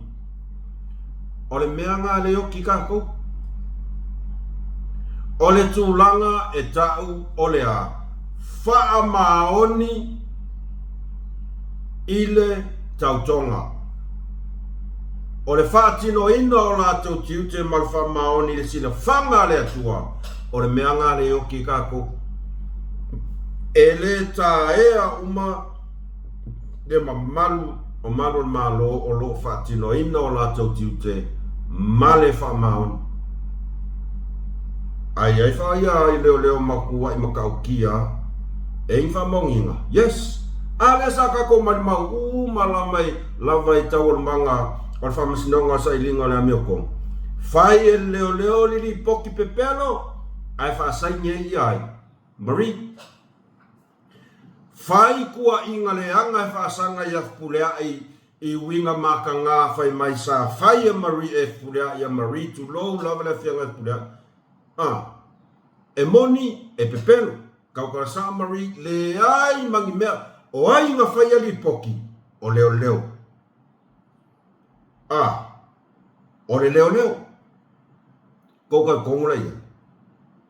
O le mea nga le oki kakou. O le tulaga e ta'u o le a faamaoni i le tautoga. O le faatinoina o latou tiute ma le faamaoni i le silafaga a le Atua, o le mea nga le oki kakou. E le taea uma le mamalu o malu o le Malo o lo o faatinoina o latou tiute ma le faamaoni. Ae i ai fa ia i leoleo ma kuaʻi matautia e i faamaoniga? Yes! A lea sa tatou malimau uma lama i lava i taualumaga o le faamasinoga o sailiga o le amiotonu. Fai e le leoleo le lipoti pepelo ae faasaini ai ia ai? Marie. Fai kuaʻiga leaga e faasaga ia Fepuleaʻi i uiga makagā fai mai sa fai e Marie e Fepuleaʻi ia Marie tulou lava le afiaga e Fepuleaʻi. A. E moni, e pepelo. Tautala saa Marie, leai ma ni mea. O ai na faia lipoti? O leoleo. A. O le leoleo. Kou talitonu la ia.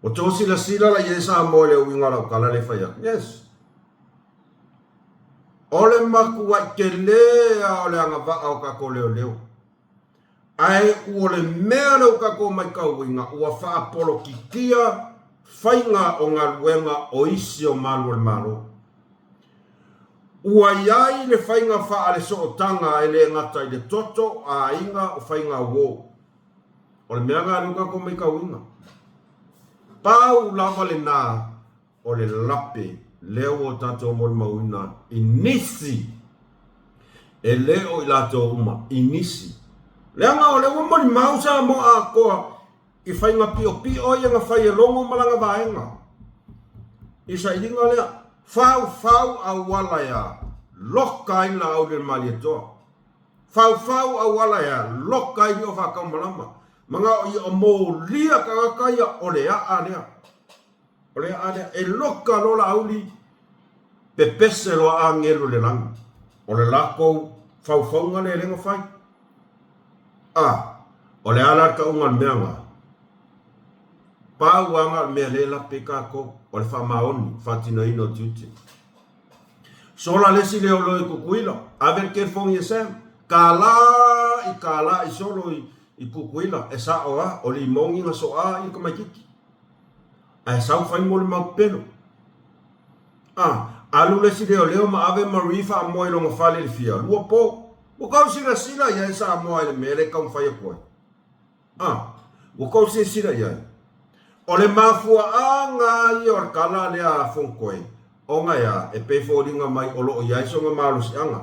Ua tou silasila la iai Samoa i le uiga o lau tala lea e fai atu. Yes. O le matuai tele a o le agavaa o tatou leoleo. Ae ua le mea lea ua tatou matauina ua faapolokikia faiga o galuega o isi o malu o le Malo. Ua i ai le faiga faale-sootaga e le gata i le toto, aiga, o faiga uo. O le mea lena lea ua tatou matauina. Pau lava lena o le lape lea ua tatou molimauina i nisi e le o i latou uma, i nisi. Leaga o lea ua molimau Samoa atoa i faiga piopio ia na fai e Logo ma lana vaega i sailiga lea, faufau auala e a loka ai Laauli o le Malietoa. Faufau auala e a loka ai lio faataumalama. Manao ia o molia tagata ia o le aa lea. O le aa lea e loka loa Laauli pepese loa agelu i le lagi. O le lakou faufauga lea e le na fai. A, o le a la le tauga o le mea na? Pau lava na o le mea lea e lape ai tatou, o le faamaoni, faatinoina o tiute. Sola le isi leoleo i Tutuila, ave le telefoni e Sam, tala i tala i solo i Tutuila, e sao lava, o limoni na soa i le tamaititi. Ae sau fai mo le mau pepelo. A, alu le isi leoleo ma ave Marie faamoe i lona fale i le fia lua po. Ua tau silasila i ai Samoa i le mea lea e taumafai atu ai. A, ua tou silasila i ai? O le mafuaaga ia o le tala lea a Fonotoe, ona e a, e pei foliga mai o lo o i ai sona malosiaga,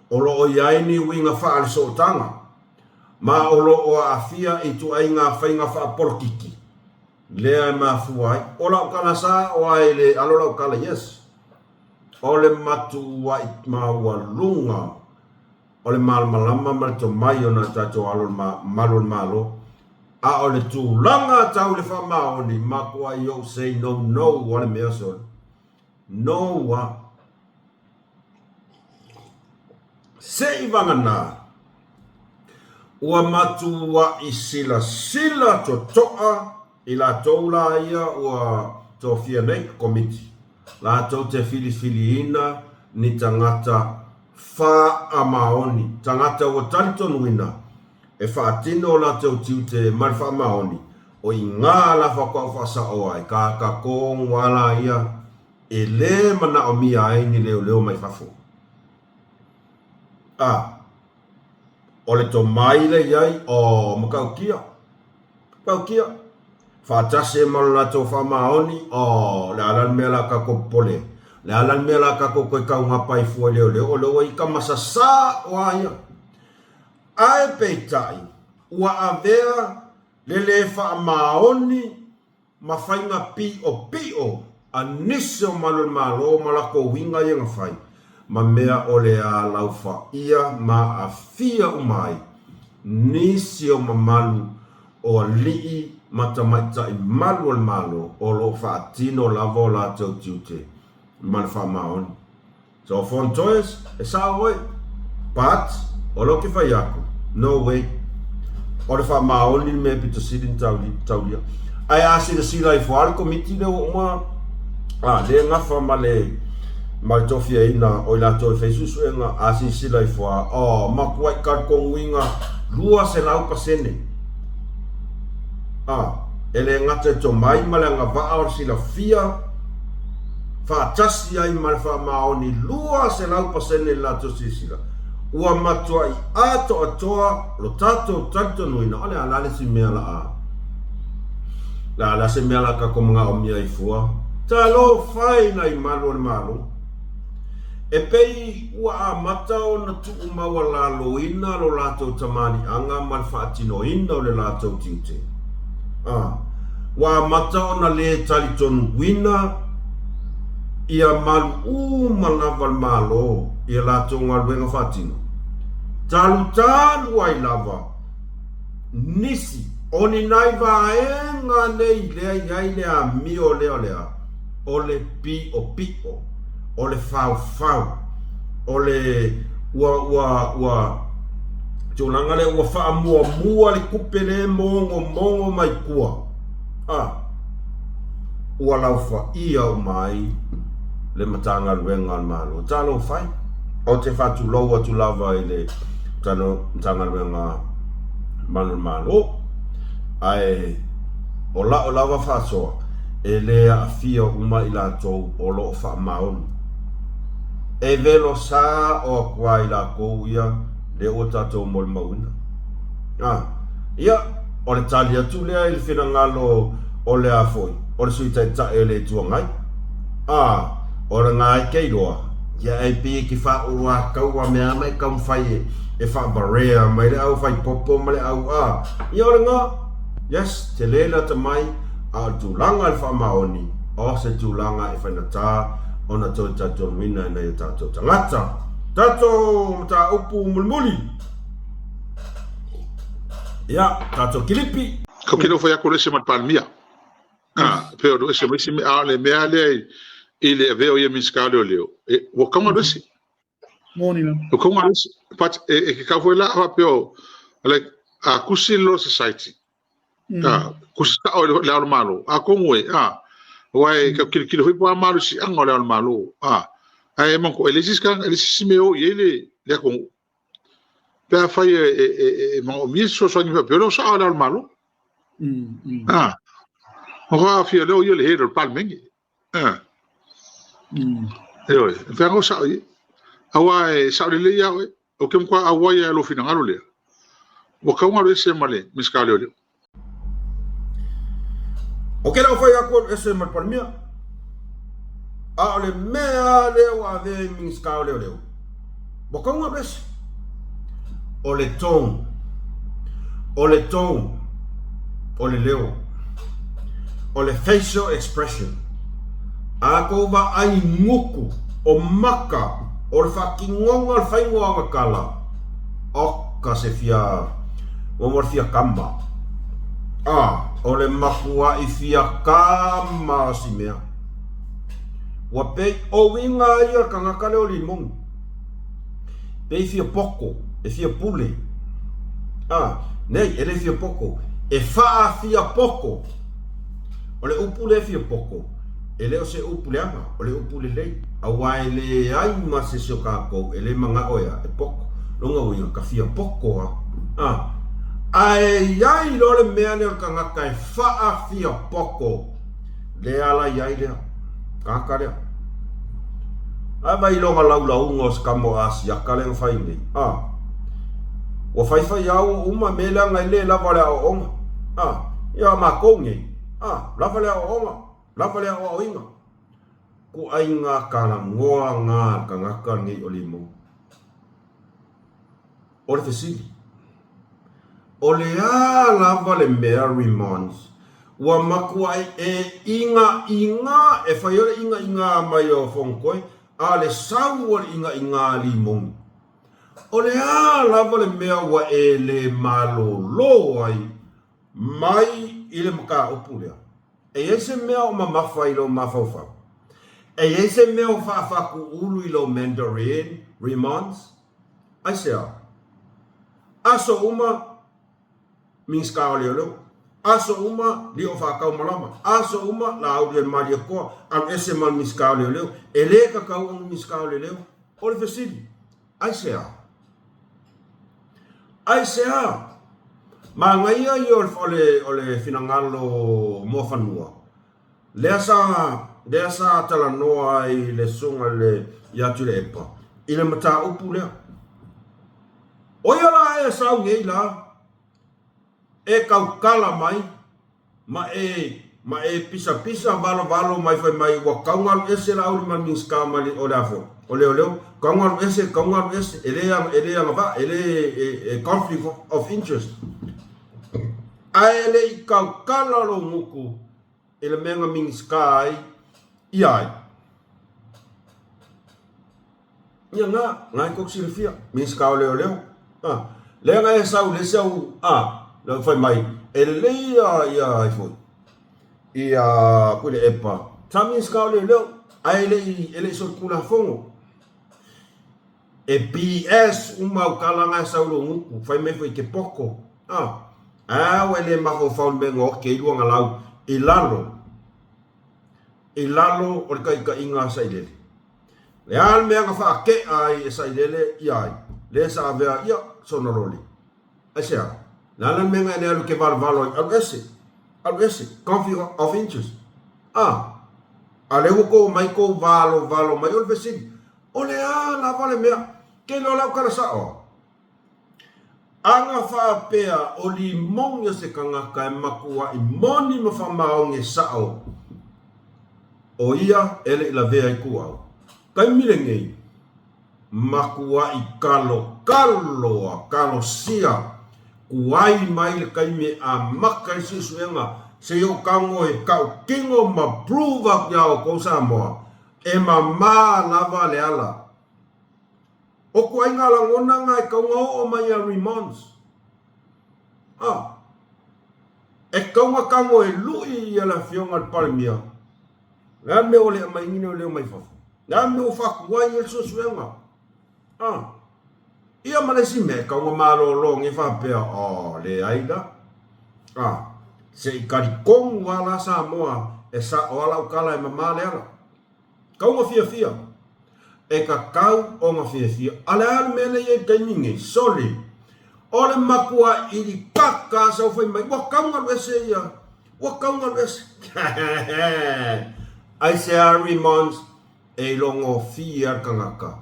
o lo o i ai ni uiga faale-sootaga, ma o lo o aafia i ituaiga faiga faapolokiki, lea e mafua ai. O lau tala sa o ai le alo lau tala, yes. O le matuai maualuga o le malamalama ma le tomai o nai tatou alo malu o le Malo, a o le tulaga tau i le faamaoni, matuai ou say no no a le mea sole. No a. Se i vagana, ua matuai silasila totoa i latou la ia ua tofia nei, Komiti, latou te filifiliina ni tagata faamaoni, tagata ua talitonuina e faatino o latou tiute ma le faamaoni, o i gā la faatoa faasao ai ka tatou ala ia e lē manaomia ai ni leoleo mai fafo. A, o le tomai lea i ai, o matautia. Tautia, faatasi ai ma lo latou faamaoni, oh, o le a la le mea la tatou popole ai? O le a la le mea la tatou toe taugapa ai fua i leoleo? O lea ua ita ma sasā o a ia. Ae peitai, ua avea le le faamaoni ma faiga piʻopiʻo a nisi o malu o le Malo ma latou uiga ia na fai, ma mea o le a laufaia ma aafia uma ai nisi o mamalu o alii ma tamaitai malu o le Malo o lo o faatino lava o latou tiute ma le faamaoni. So phone toys e sao oe but o lea ou te fai atu no way o le faamaoni le mea e pito sili ona taulia ae a silasila ifo lava le komiti lea ua uma a lea gafa ma le ma le tofiaina o i latou e fai suesuega a silasila ifo lava oh matuai talitonuina 200% a e le gata i tomai ma le agavaa o le silafia faatasi ai ma le faamaoni 200% le latou silasila, ua matuai atoatoa lo tatou talitonuina o le a la le isi mea la a La la se mea la tatou manaomia ai fua. Talofa e nai malu o le Malo. E pei ua amata ona tuumaualaloina lo latou tamaliiaga ma le faatinoina o le latou tiute. A, ua amata ona le talitonuina ia malu uma lava le Malo i a latou galuega faatino, talutalu ai lava nisi o ni nai vaega nei lea i ai le amio lea o le a? O le piʻopiʻo, o le faufau, o le ua, ua, ua tulaga lea ua faamuamua le tupe lea e mogomogo mai tua, a, ua laufaia uma ai le Matagaluega a le Malo. Talofa e! Ou te faatulou atu lava i le Matagaluega Malu o le Malo, ae o la'u lava faasoa, e le aafia uma i latou o lo o faamaoni. E velo sa o atu lava i latou ia lea ua tatou molimauina. A, ia, o le tali atu lea i le finagalo o le a foi, o le Sui Taitai o le Itu Agai. A, o lena e te iloa, ia e pei e te faaoloataua mea ma e taumafai e faavarea mai le au fai popo ma le au a, ia o lena, yes, tele lata mai, a o le tulaga i le faamaoni, o se tulaga e faigata ona toe talitonuina e nai o tatou tagata. Tatou mataupu mulimuli. Ia, tatou kilipi. Ko ke fai atu le ese ma le Palemia. Ah, pe o ese ma isi mea, a o le mea lea i le avea o ia Minisita o Leoleo, e, ua tau alu ese. Moni la. Ua tau alu ese. But e, e ke kau foi la faapea o, like, a kusi le Law Society, a, kusi sa'o i le Ao o le Malo, atonu e, a, aua e tau kilokilo foi po o a malosiaga o le Ao o le Malo, a, ae manatua, e leai se isi tagata, e leai se isi mea e o i ai le, le atunuu. Pe afai e, e, e, e manaomia se fesoasoani faapea, o lea ua sa'o le Ao o le Malo. A, o ka aafia lea o ia le head o le Palemene. A. Ioe, e mafai ona sa'o i ai. Aua e sa'o lelei lava oe. Ou te matua auai lava i lou finagalo lea. Ua tatau ona alu ese ma le Minisita o Leoleo. Ou te le o fai atu alu ese ma le Palemia. A o le mea lava lea ua avea i Minisita o Leoleo, ua tatau ona alu ese. O le tone, o le tone, o le leo, o le facial expression, a tou vaai gutu, o maka, o le faatinoga o le faiga o ana tala, oka se fia, ua mo le fia kama. A, o le matuaʻi fia kama o si mea. Ua pei o uiga ia o le kanaka lea o Limoni. Pei fia poko, e fia pule. A, nei, e le fia poko, e faafia poko. O le upu lea fia poko, e le o se upu leaga, o le upu lelei. Aua e leai ma se isi o tatou e le manao e a, e poko. Lona uiga, ka fia poko a. A, ae i ai loa le mea lea o le tagata e faafia poko, lea la i ai lea, tagata lea. Ae vaai i lona laulauga o se tama o Asiata lea na fai nei. A, ua faifai lava ua uma mea leaga e le lava le aoaoga. A, ia matou nei, a, lava le aoaoga, lava le aoaoina. Ituaiga talanoa na a le tagata lenei o Limou. O le fesili, o le a lava le mea Remons ua matuai e igaigā, e fai ai le igaigā mai o Fonotoe, a o le sau o le igaigā a Limoni? O le a lava le mea ua e le malolo ai mai i le mataupu lea? E i ai se mea o mamafa i lou mafaufau? E i ai se mea o faafatuulu i lou Mandarin, Remons? Aisea? Aso uma, Minisita o Leoleo. Aso uma, Lio Faataumalama. Aso uma, Laauli o le Malietoa. Alu ese ma le Minisita o Leoleo. E le tatau ona Minisita o Leoleo. O le fesili, aisea? Aisea? Manaia ia o le finagalo Muafanua Lea sa, lea sa talanoa ai le susuga i le, ia Tuilaepa i le mataupu lea. O ia la e sau nei la e tautala mai ma e Ma e pisapisa valovalo mai fai mai ua kaugalu ese la auli ma le Minisita ma le o le a foi o leoleo kaugalu ese kaugalu ese e le e le agavaa e le e conflict of interest ae le i kaukala lou gutu i le mea na Minisita ai ia ai. Ia na, na e tou silafia, Minisita o Leoleo. A, lea na e sau i le isi au, a, le fai mai, e lelei ia, ia ai foi, ia Tuilaepa, sa Minisita o Leoleo, ae e le i, e le i solitulafono. E BS uma au tala na e sau i lou gutu, fai mai foi e te poto. A, a ua e le mafaufau i le mea na ote ai luana lau i lalo, i lalo o le taitaiga a Sailele. Le a le mea na faate'a ai e Sailele ia ai, le sa avea ia sona loli? Aisea? Le a la le mea na e le alu e te valevalo ai, alu ese, alu ese, conflict of interest. A, a lea ua tou omai tou valovalo mai, o le fesili, o le a lava le mea, ke iloa lau tala sa'o? Ana faapea o Limoni o se tagata e matua'i moni ma faamaoni e sa'o, o ia e le i lavea i tuau. Taimi lenei, matua'i kalokalo a kalosia kuai mai le taimi e amata ai suesuega se i ou tago e tautino ma prove atu iā outou Samoa e mamā lava le ala. O kuaiga lagona na e tau na oo mai ia Remons. A. E tau na tago e lui ia le afioga i le Palemia. Le a le mea ua le aumai ni leoleo mai fafo? Le a le mea ua faatuai ai le suesuega? A. Ia ma le isi mea, e tau na malolo nei faapea, oh, leai la. A. Se i talitonu lava la Samoa e sa'o lava lau tala e mama le ala. Kau na fiafia. E kakau ona fiafia. A le a le mea lea i ai i le taimi nei? Sole! O le matua ʻili kaka a sau fai mai, ua kau galu ese ia. Ua kau galu ese. Aisea Remons e ilogofie a le tagata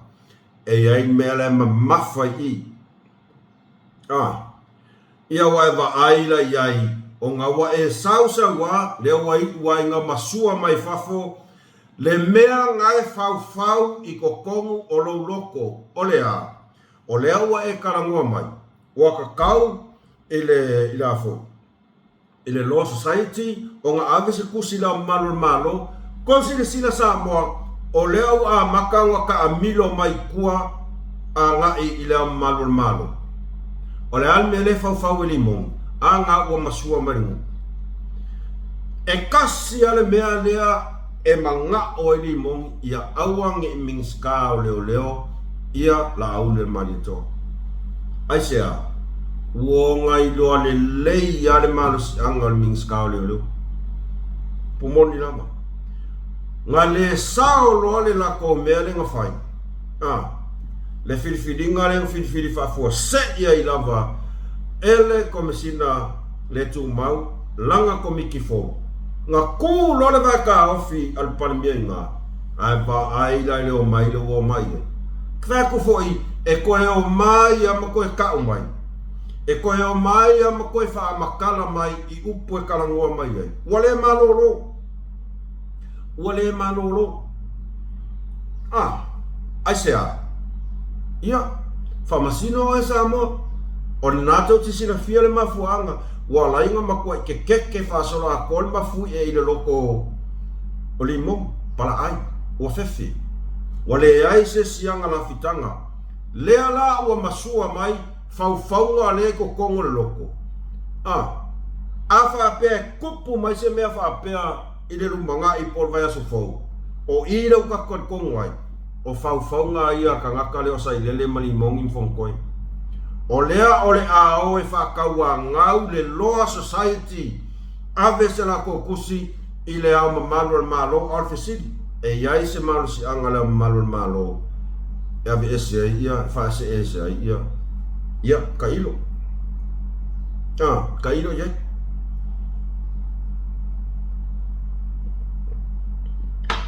e i ai le mea la e mamafa i i. A. Ia ua e vaai la i ai, ona ua e sausau a, lea ua iu ai nga masua mai fafo, le mea nga e faufau i totonu o lou loko, o le a? O lea ua e talanoa mai, ua tatau i le, i le a foi? I le Law Society ona ave se tusi i Le Ao Mamalu o le Malo, Kou silasila Samoa, o lea ua amata ona taamilo mai tua agai i Le Ao Mamalu o le Malo. O le a le mea lea e faufau e Limoni? A na ua masua mai le gutu. E kasi lava le mea lea e mana'o ai Limoni ia aua ne i Minisita o Leoleo ia Laauli-o-le-Malietoa. Aisea? Ua ona iloa lelei lava le malosiaga o le Minisita o Leoleo. Pumoni lava. Na le sao loa le latou mea lea na fai, a, le filifiliga lea na filifili faafuasei ai lava e le Komesina le Tumau lana Komiti fou. Na tu loa le vaetaofi a le Palemia i ina, ae vaai la i le omai lea ua omai ai. Fai atu foi, e toe omai lava ma toe tau mai. E toe omai lava ma toe faamatala mai i upu e talanoa mai ai. Ua le malolo. Ua le malolo. A, aisea? Ia, faamasino oe Samoa. O lena tou te silafia le mafuaaga ua ala ai ona matuai kekeke faasolo atoa le mafuie i le loto o Limou, palaai, ua fefe. Ua leai se siaga lafitaga. Lea la ua masua mai faufauga lea i totonu o le loto. A, a faapea e tupu mai se mea faapea i le lumanai po o le vaiaso fou, o i lea ua tatou talitonu ai, o faufauga ia a le tagata lea o Sailele ma Limoni ma Fonotoe. O lea o le a o e faatauanau le Law Society ave se latou tusi i Le Ao Mamalu o le Malo, a o le fesili, e i ai se malosiaga a Le Ao Mamalu o le Malo e aveese ai ia, e faaeseese ai ia, ia, tailo. A, tailo i ai.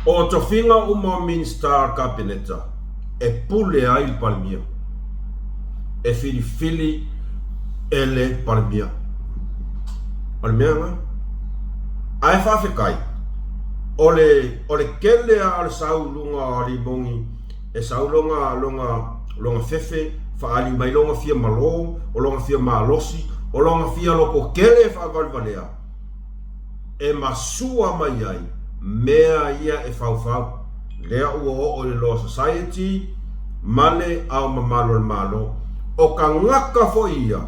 O tofiga uma o Minisita o le Kapeneta e pule ai le Palemia, e filifili e le Palemia. O le mea lena. Ae faafetai, o le, o le kele a o le sau i luga o Limogi, e sau lona, lona, lona fefe, faaali mai lona fia malo, o lona fia malosi, o lona fia loko kele faavalevalea, e masua mai ai mea ia e faufau, lea ua oo i le Law Society ma le Ao Mamalu o le Malo. O tagata foi ia,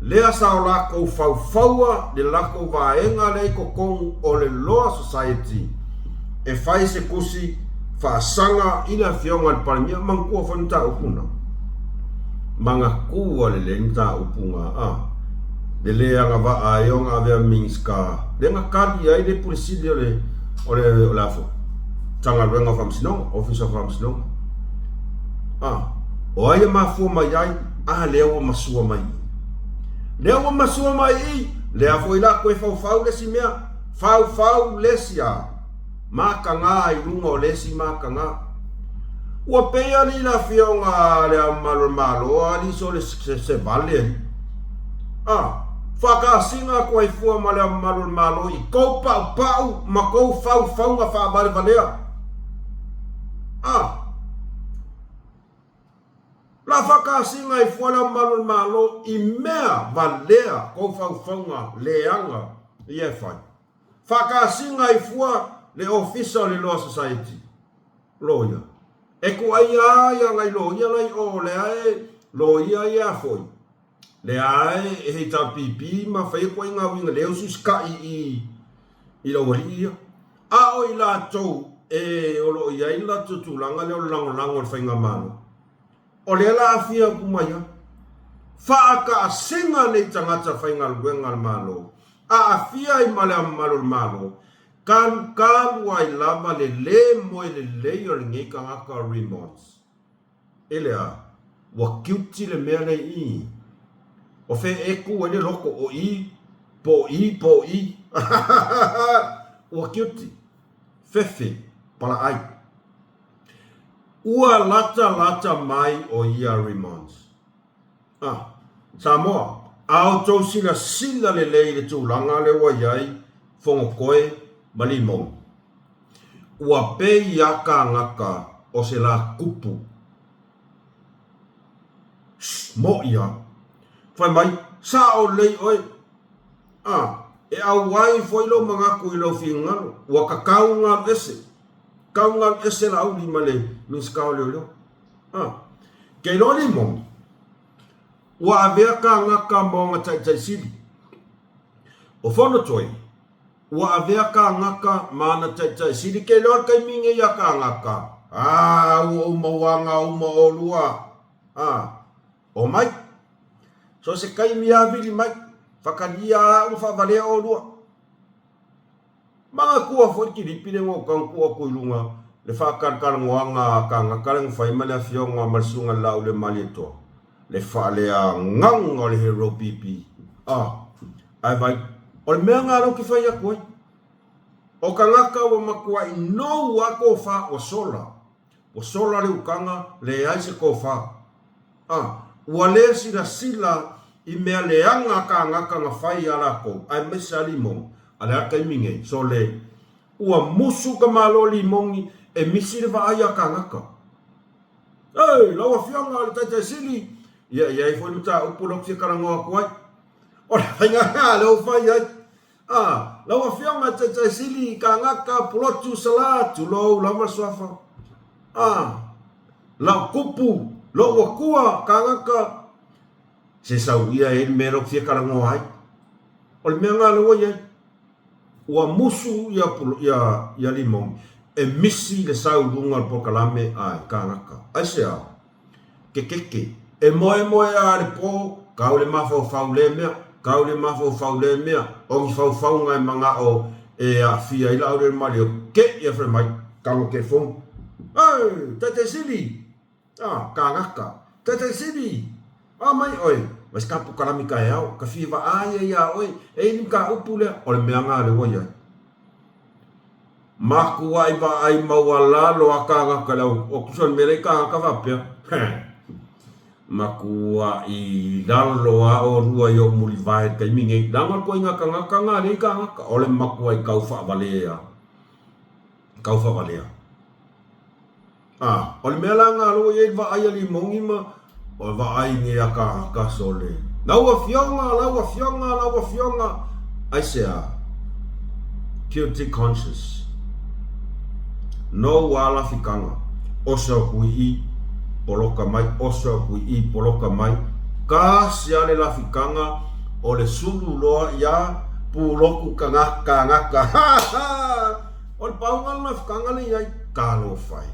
lea sa o lakou faufaua le lakou vaega lea i totonu o le Law Society e fai se tusi faasaga i le Afioga i le Palemia, manatua foi le mataupu na. Manatua lelei le mataupu na a le le agavaa ai ona avea Minisita lea na tali ai le Pule Sili o le o le o le a foi Matagaluega o Faamasinoga, Ofisa o Faamasinoga. A o ai e mafua mai ai? A lea ua masua mai i. Lea ua masua mai i, lea foi la toe faufau le isi mea, faufau le isi a mataga i luga o le isi mataga. Ua pei alii le afioga a Le Ao Mamalu o le Malo alii so le se vale alii. A, faakasina atu ai fua ma Le Ao Mamalu o le Malo i kou paupau ma kou faufauga faavalevalea. A, la faakasina ai fua Le Ao Mamalu o le Malo i mea valea kou faufauga leaga ia e fai. Faakasina ai fua le Ofisa o le Law Society, loia. E kuaia a ia nai loia la i o lea e loia ia foi, lea e HRPP ma faia kuaiga uiga lea usiusikai i i le aualii ia. A o i latou e o lo o i ai le latou tulaga lea o le lagolago i le faigamalo, o lea la afia atu mai ai. Faakaasina nei tagata faigaluega a le Malo aafia ai ma le Ao Mamalu o le Malo, kalukalu ai lava le lē moe lelei o lenei tagata o Remonds. E le a, ua kiuti le mea lea i i. O fea e kū ai le loko, o i, po o i, po o i. Ua kiuti. Fefe, palaai. Ua latalata mai o ia Remonds. A, Samoa, a outou silasila lelei i le tulaga lea ua i ai Fonotoe ma Limou, ua pei a kānaka o se lā kupu. Shh, moʻi a. Fai mai, Sao lelei oe. A, e ʻauai foi lou manatu i lou finagalo, ua tatau ona alu ese. Tatau ona alu ese Laauli ma le Minisita o Leoleo. A, ke iloa Limou, ua avea kānaka ma ona taitai sili. ʻO Fonotoe, ua avea kānaka ma ana taitai sili. Ke iloa le taimi nei a kānaka, a, ua ou mauaga uma ʻolua. A, omai. So se taimi a wili mai, whakalia a aʻu whaavalea ʻolua. Manatua foi kilipi le no kau ku aku i luga le whaakalakalanoaga a kānaka le ngawhai ma le afioga ma le susuga le Laaulialemalietoa, le faaleagaga o le Hero PP. A, ae vai, o le mea ngā leo ke whai aku ai. O kangaka ua matuai nou a kōwha ua sola. Ua sola le ukaga, leai se kōwha. A, ua lē silasila i mea leaga a kānaka na fai iā lākou, aemaise a Limogi, a le a taimi nei, sole, ua musu ka Malo Limogi e misi le vaai a kānaka. Ei, lau Afioga i le Taitai Sili, ia e i ai foi le mataupu lea ou te fia talanoa atu ai. O le faiga lea ua fai ai. A, lau Afioga i Taitai Sili, Kānaka, Pulotu, Salā, tulou lava le suafa. A, lau kupu, lou akua, Kānaka, se sau ia e i le mea lea ou te fia talanoa ai. O le mea lena lea ua i ai. Ua musu ia, ia, ia Limogi e misi le sau i luga o le polokalame a Kānaka. Aisea? Kekeke. E moemoe a le po, kau le mafaufau lea mea, kau le mafaufau lea mea, o ni faufauga e manao e aafia ai Laaulialemalietoa, ke ia fai mai, tago telefoni. Ei, Taitai Sili! Ah, kānaka. Taitai Sili! A mai oe, vai se ka pukalami taeao, ka fia vaai ia iā oe, e i ni mataupu lea, o le mea ngā lea ua i ai. Makuai vaai maualalo a kānaka le au, o kusa le mea lea i kānaka faapea. He. Makuaʻi lalo a ʻolua i oʻu muliwae i le taimi nei. Leaga o le koina kanaka na lei kanaka, o le makuaʻi kau faawalea. Kau faawalea. A, o le mea la na aloa i ai le vaai a Limoni ma o le vaai nei a kānaka sole. Lau Afioga, lau Afioga, lau Afioga, aisea? Guilty conscious. No a lafikaga, oso aku i i, poloka mai, oso aku i i, poloka mai, kasi a le lafikaga o le sulu loa iā puloku kānaka. Ha ha! O le pauga le lafikaga le i ai, talofa e.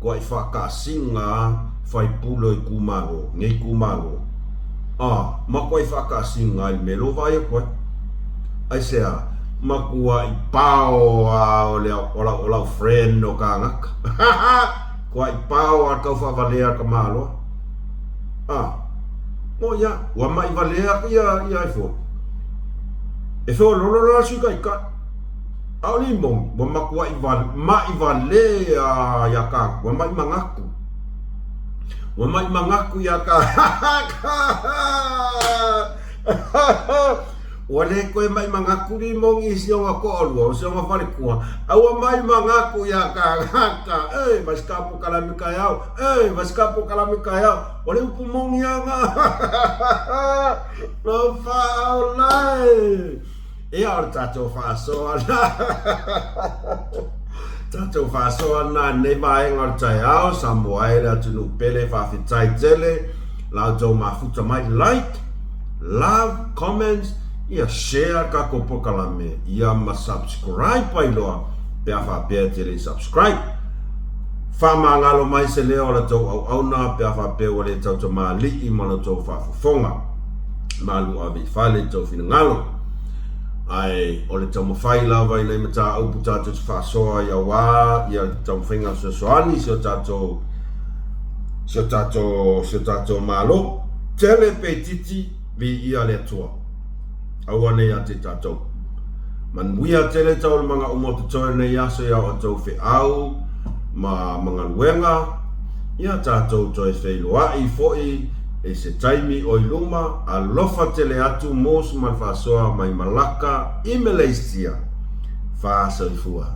Kua i whaakasiga faipule o itumalo, nei itumalo. A, ma kua i whaakasiga i le mea lea ua vaai atu ai. Aisea? Matua i pao a o le o lau o lau friend o kānaka. Kua i pao a le tauwhaavalea a ka Malo. A, mo ia, ua maʻi valea ia ia ai foi. E feoloolo la le Sui Taitai. ʻAʻole i moni, ua makuaʻi maʻi wale a iā kākou, ua maʻi manatu. Ua maʻi manatu iā kākou. Ua lē koe maʻi manatu li moni i si ona toʻalua, o si ona falekua, a ua maʻi manatu iā kānaka. E, vasika pokalame kaeao, e, vasika pokalame kaeao. O le upu moni ana. Lofa aola e. Ia, o le tatou faasoa na. Tatou faasoa na nei vaega o le taeao, Samoa e le atunuu pele, faafetai tele la outou mafuta mai, like, love, comments, ia share le tatou polokalame, ia ma subscribe ai loa pe a faapea e te le i subscribe. Faamagalo mai se leo o la outou auauna pe a faapea ua le tautamalii ma la outou faafofoga. Malu ave i fale i tou finagalo. Ae o le taumafai lava i nai mataupu tatou te faasoa ai auā ia taumafaiga fesoasoani i si o tatou si o tatou si o tatou Malo. Tele pe itiiti, viia le Atua. Aua nei ia te tatou. Manuia tele taualumaga uma o totoe o lenei aso ia outou feau ma ma galuega, ia tatou toe feiloai foi i se taimi o i luma, alofa tele atu Mos ma le faasoa mai Malaka i Malaysia. Faasoifua.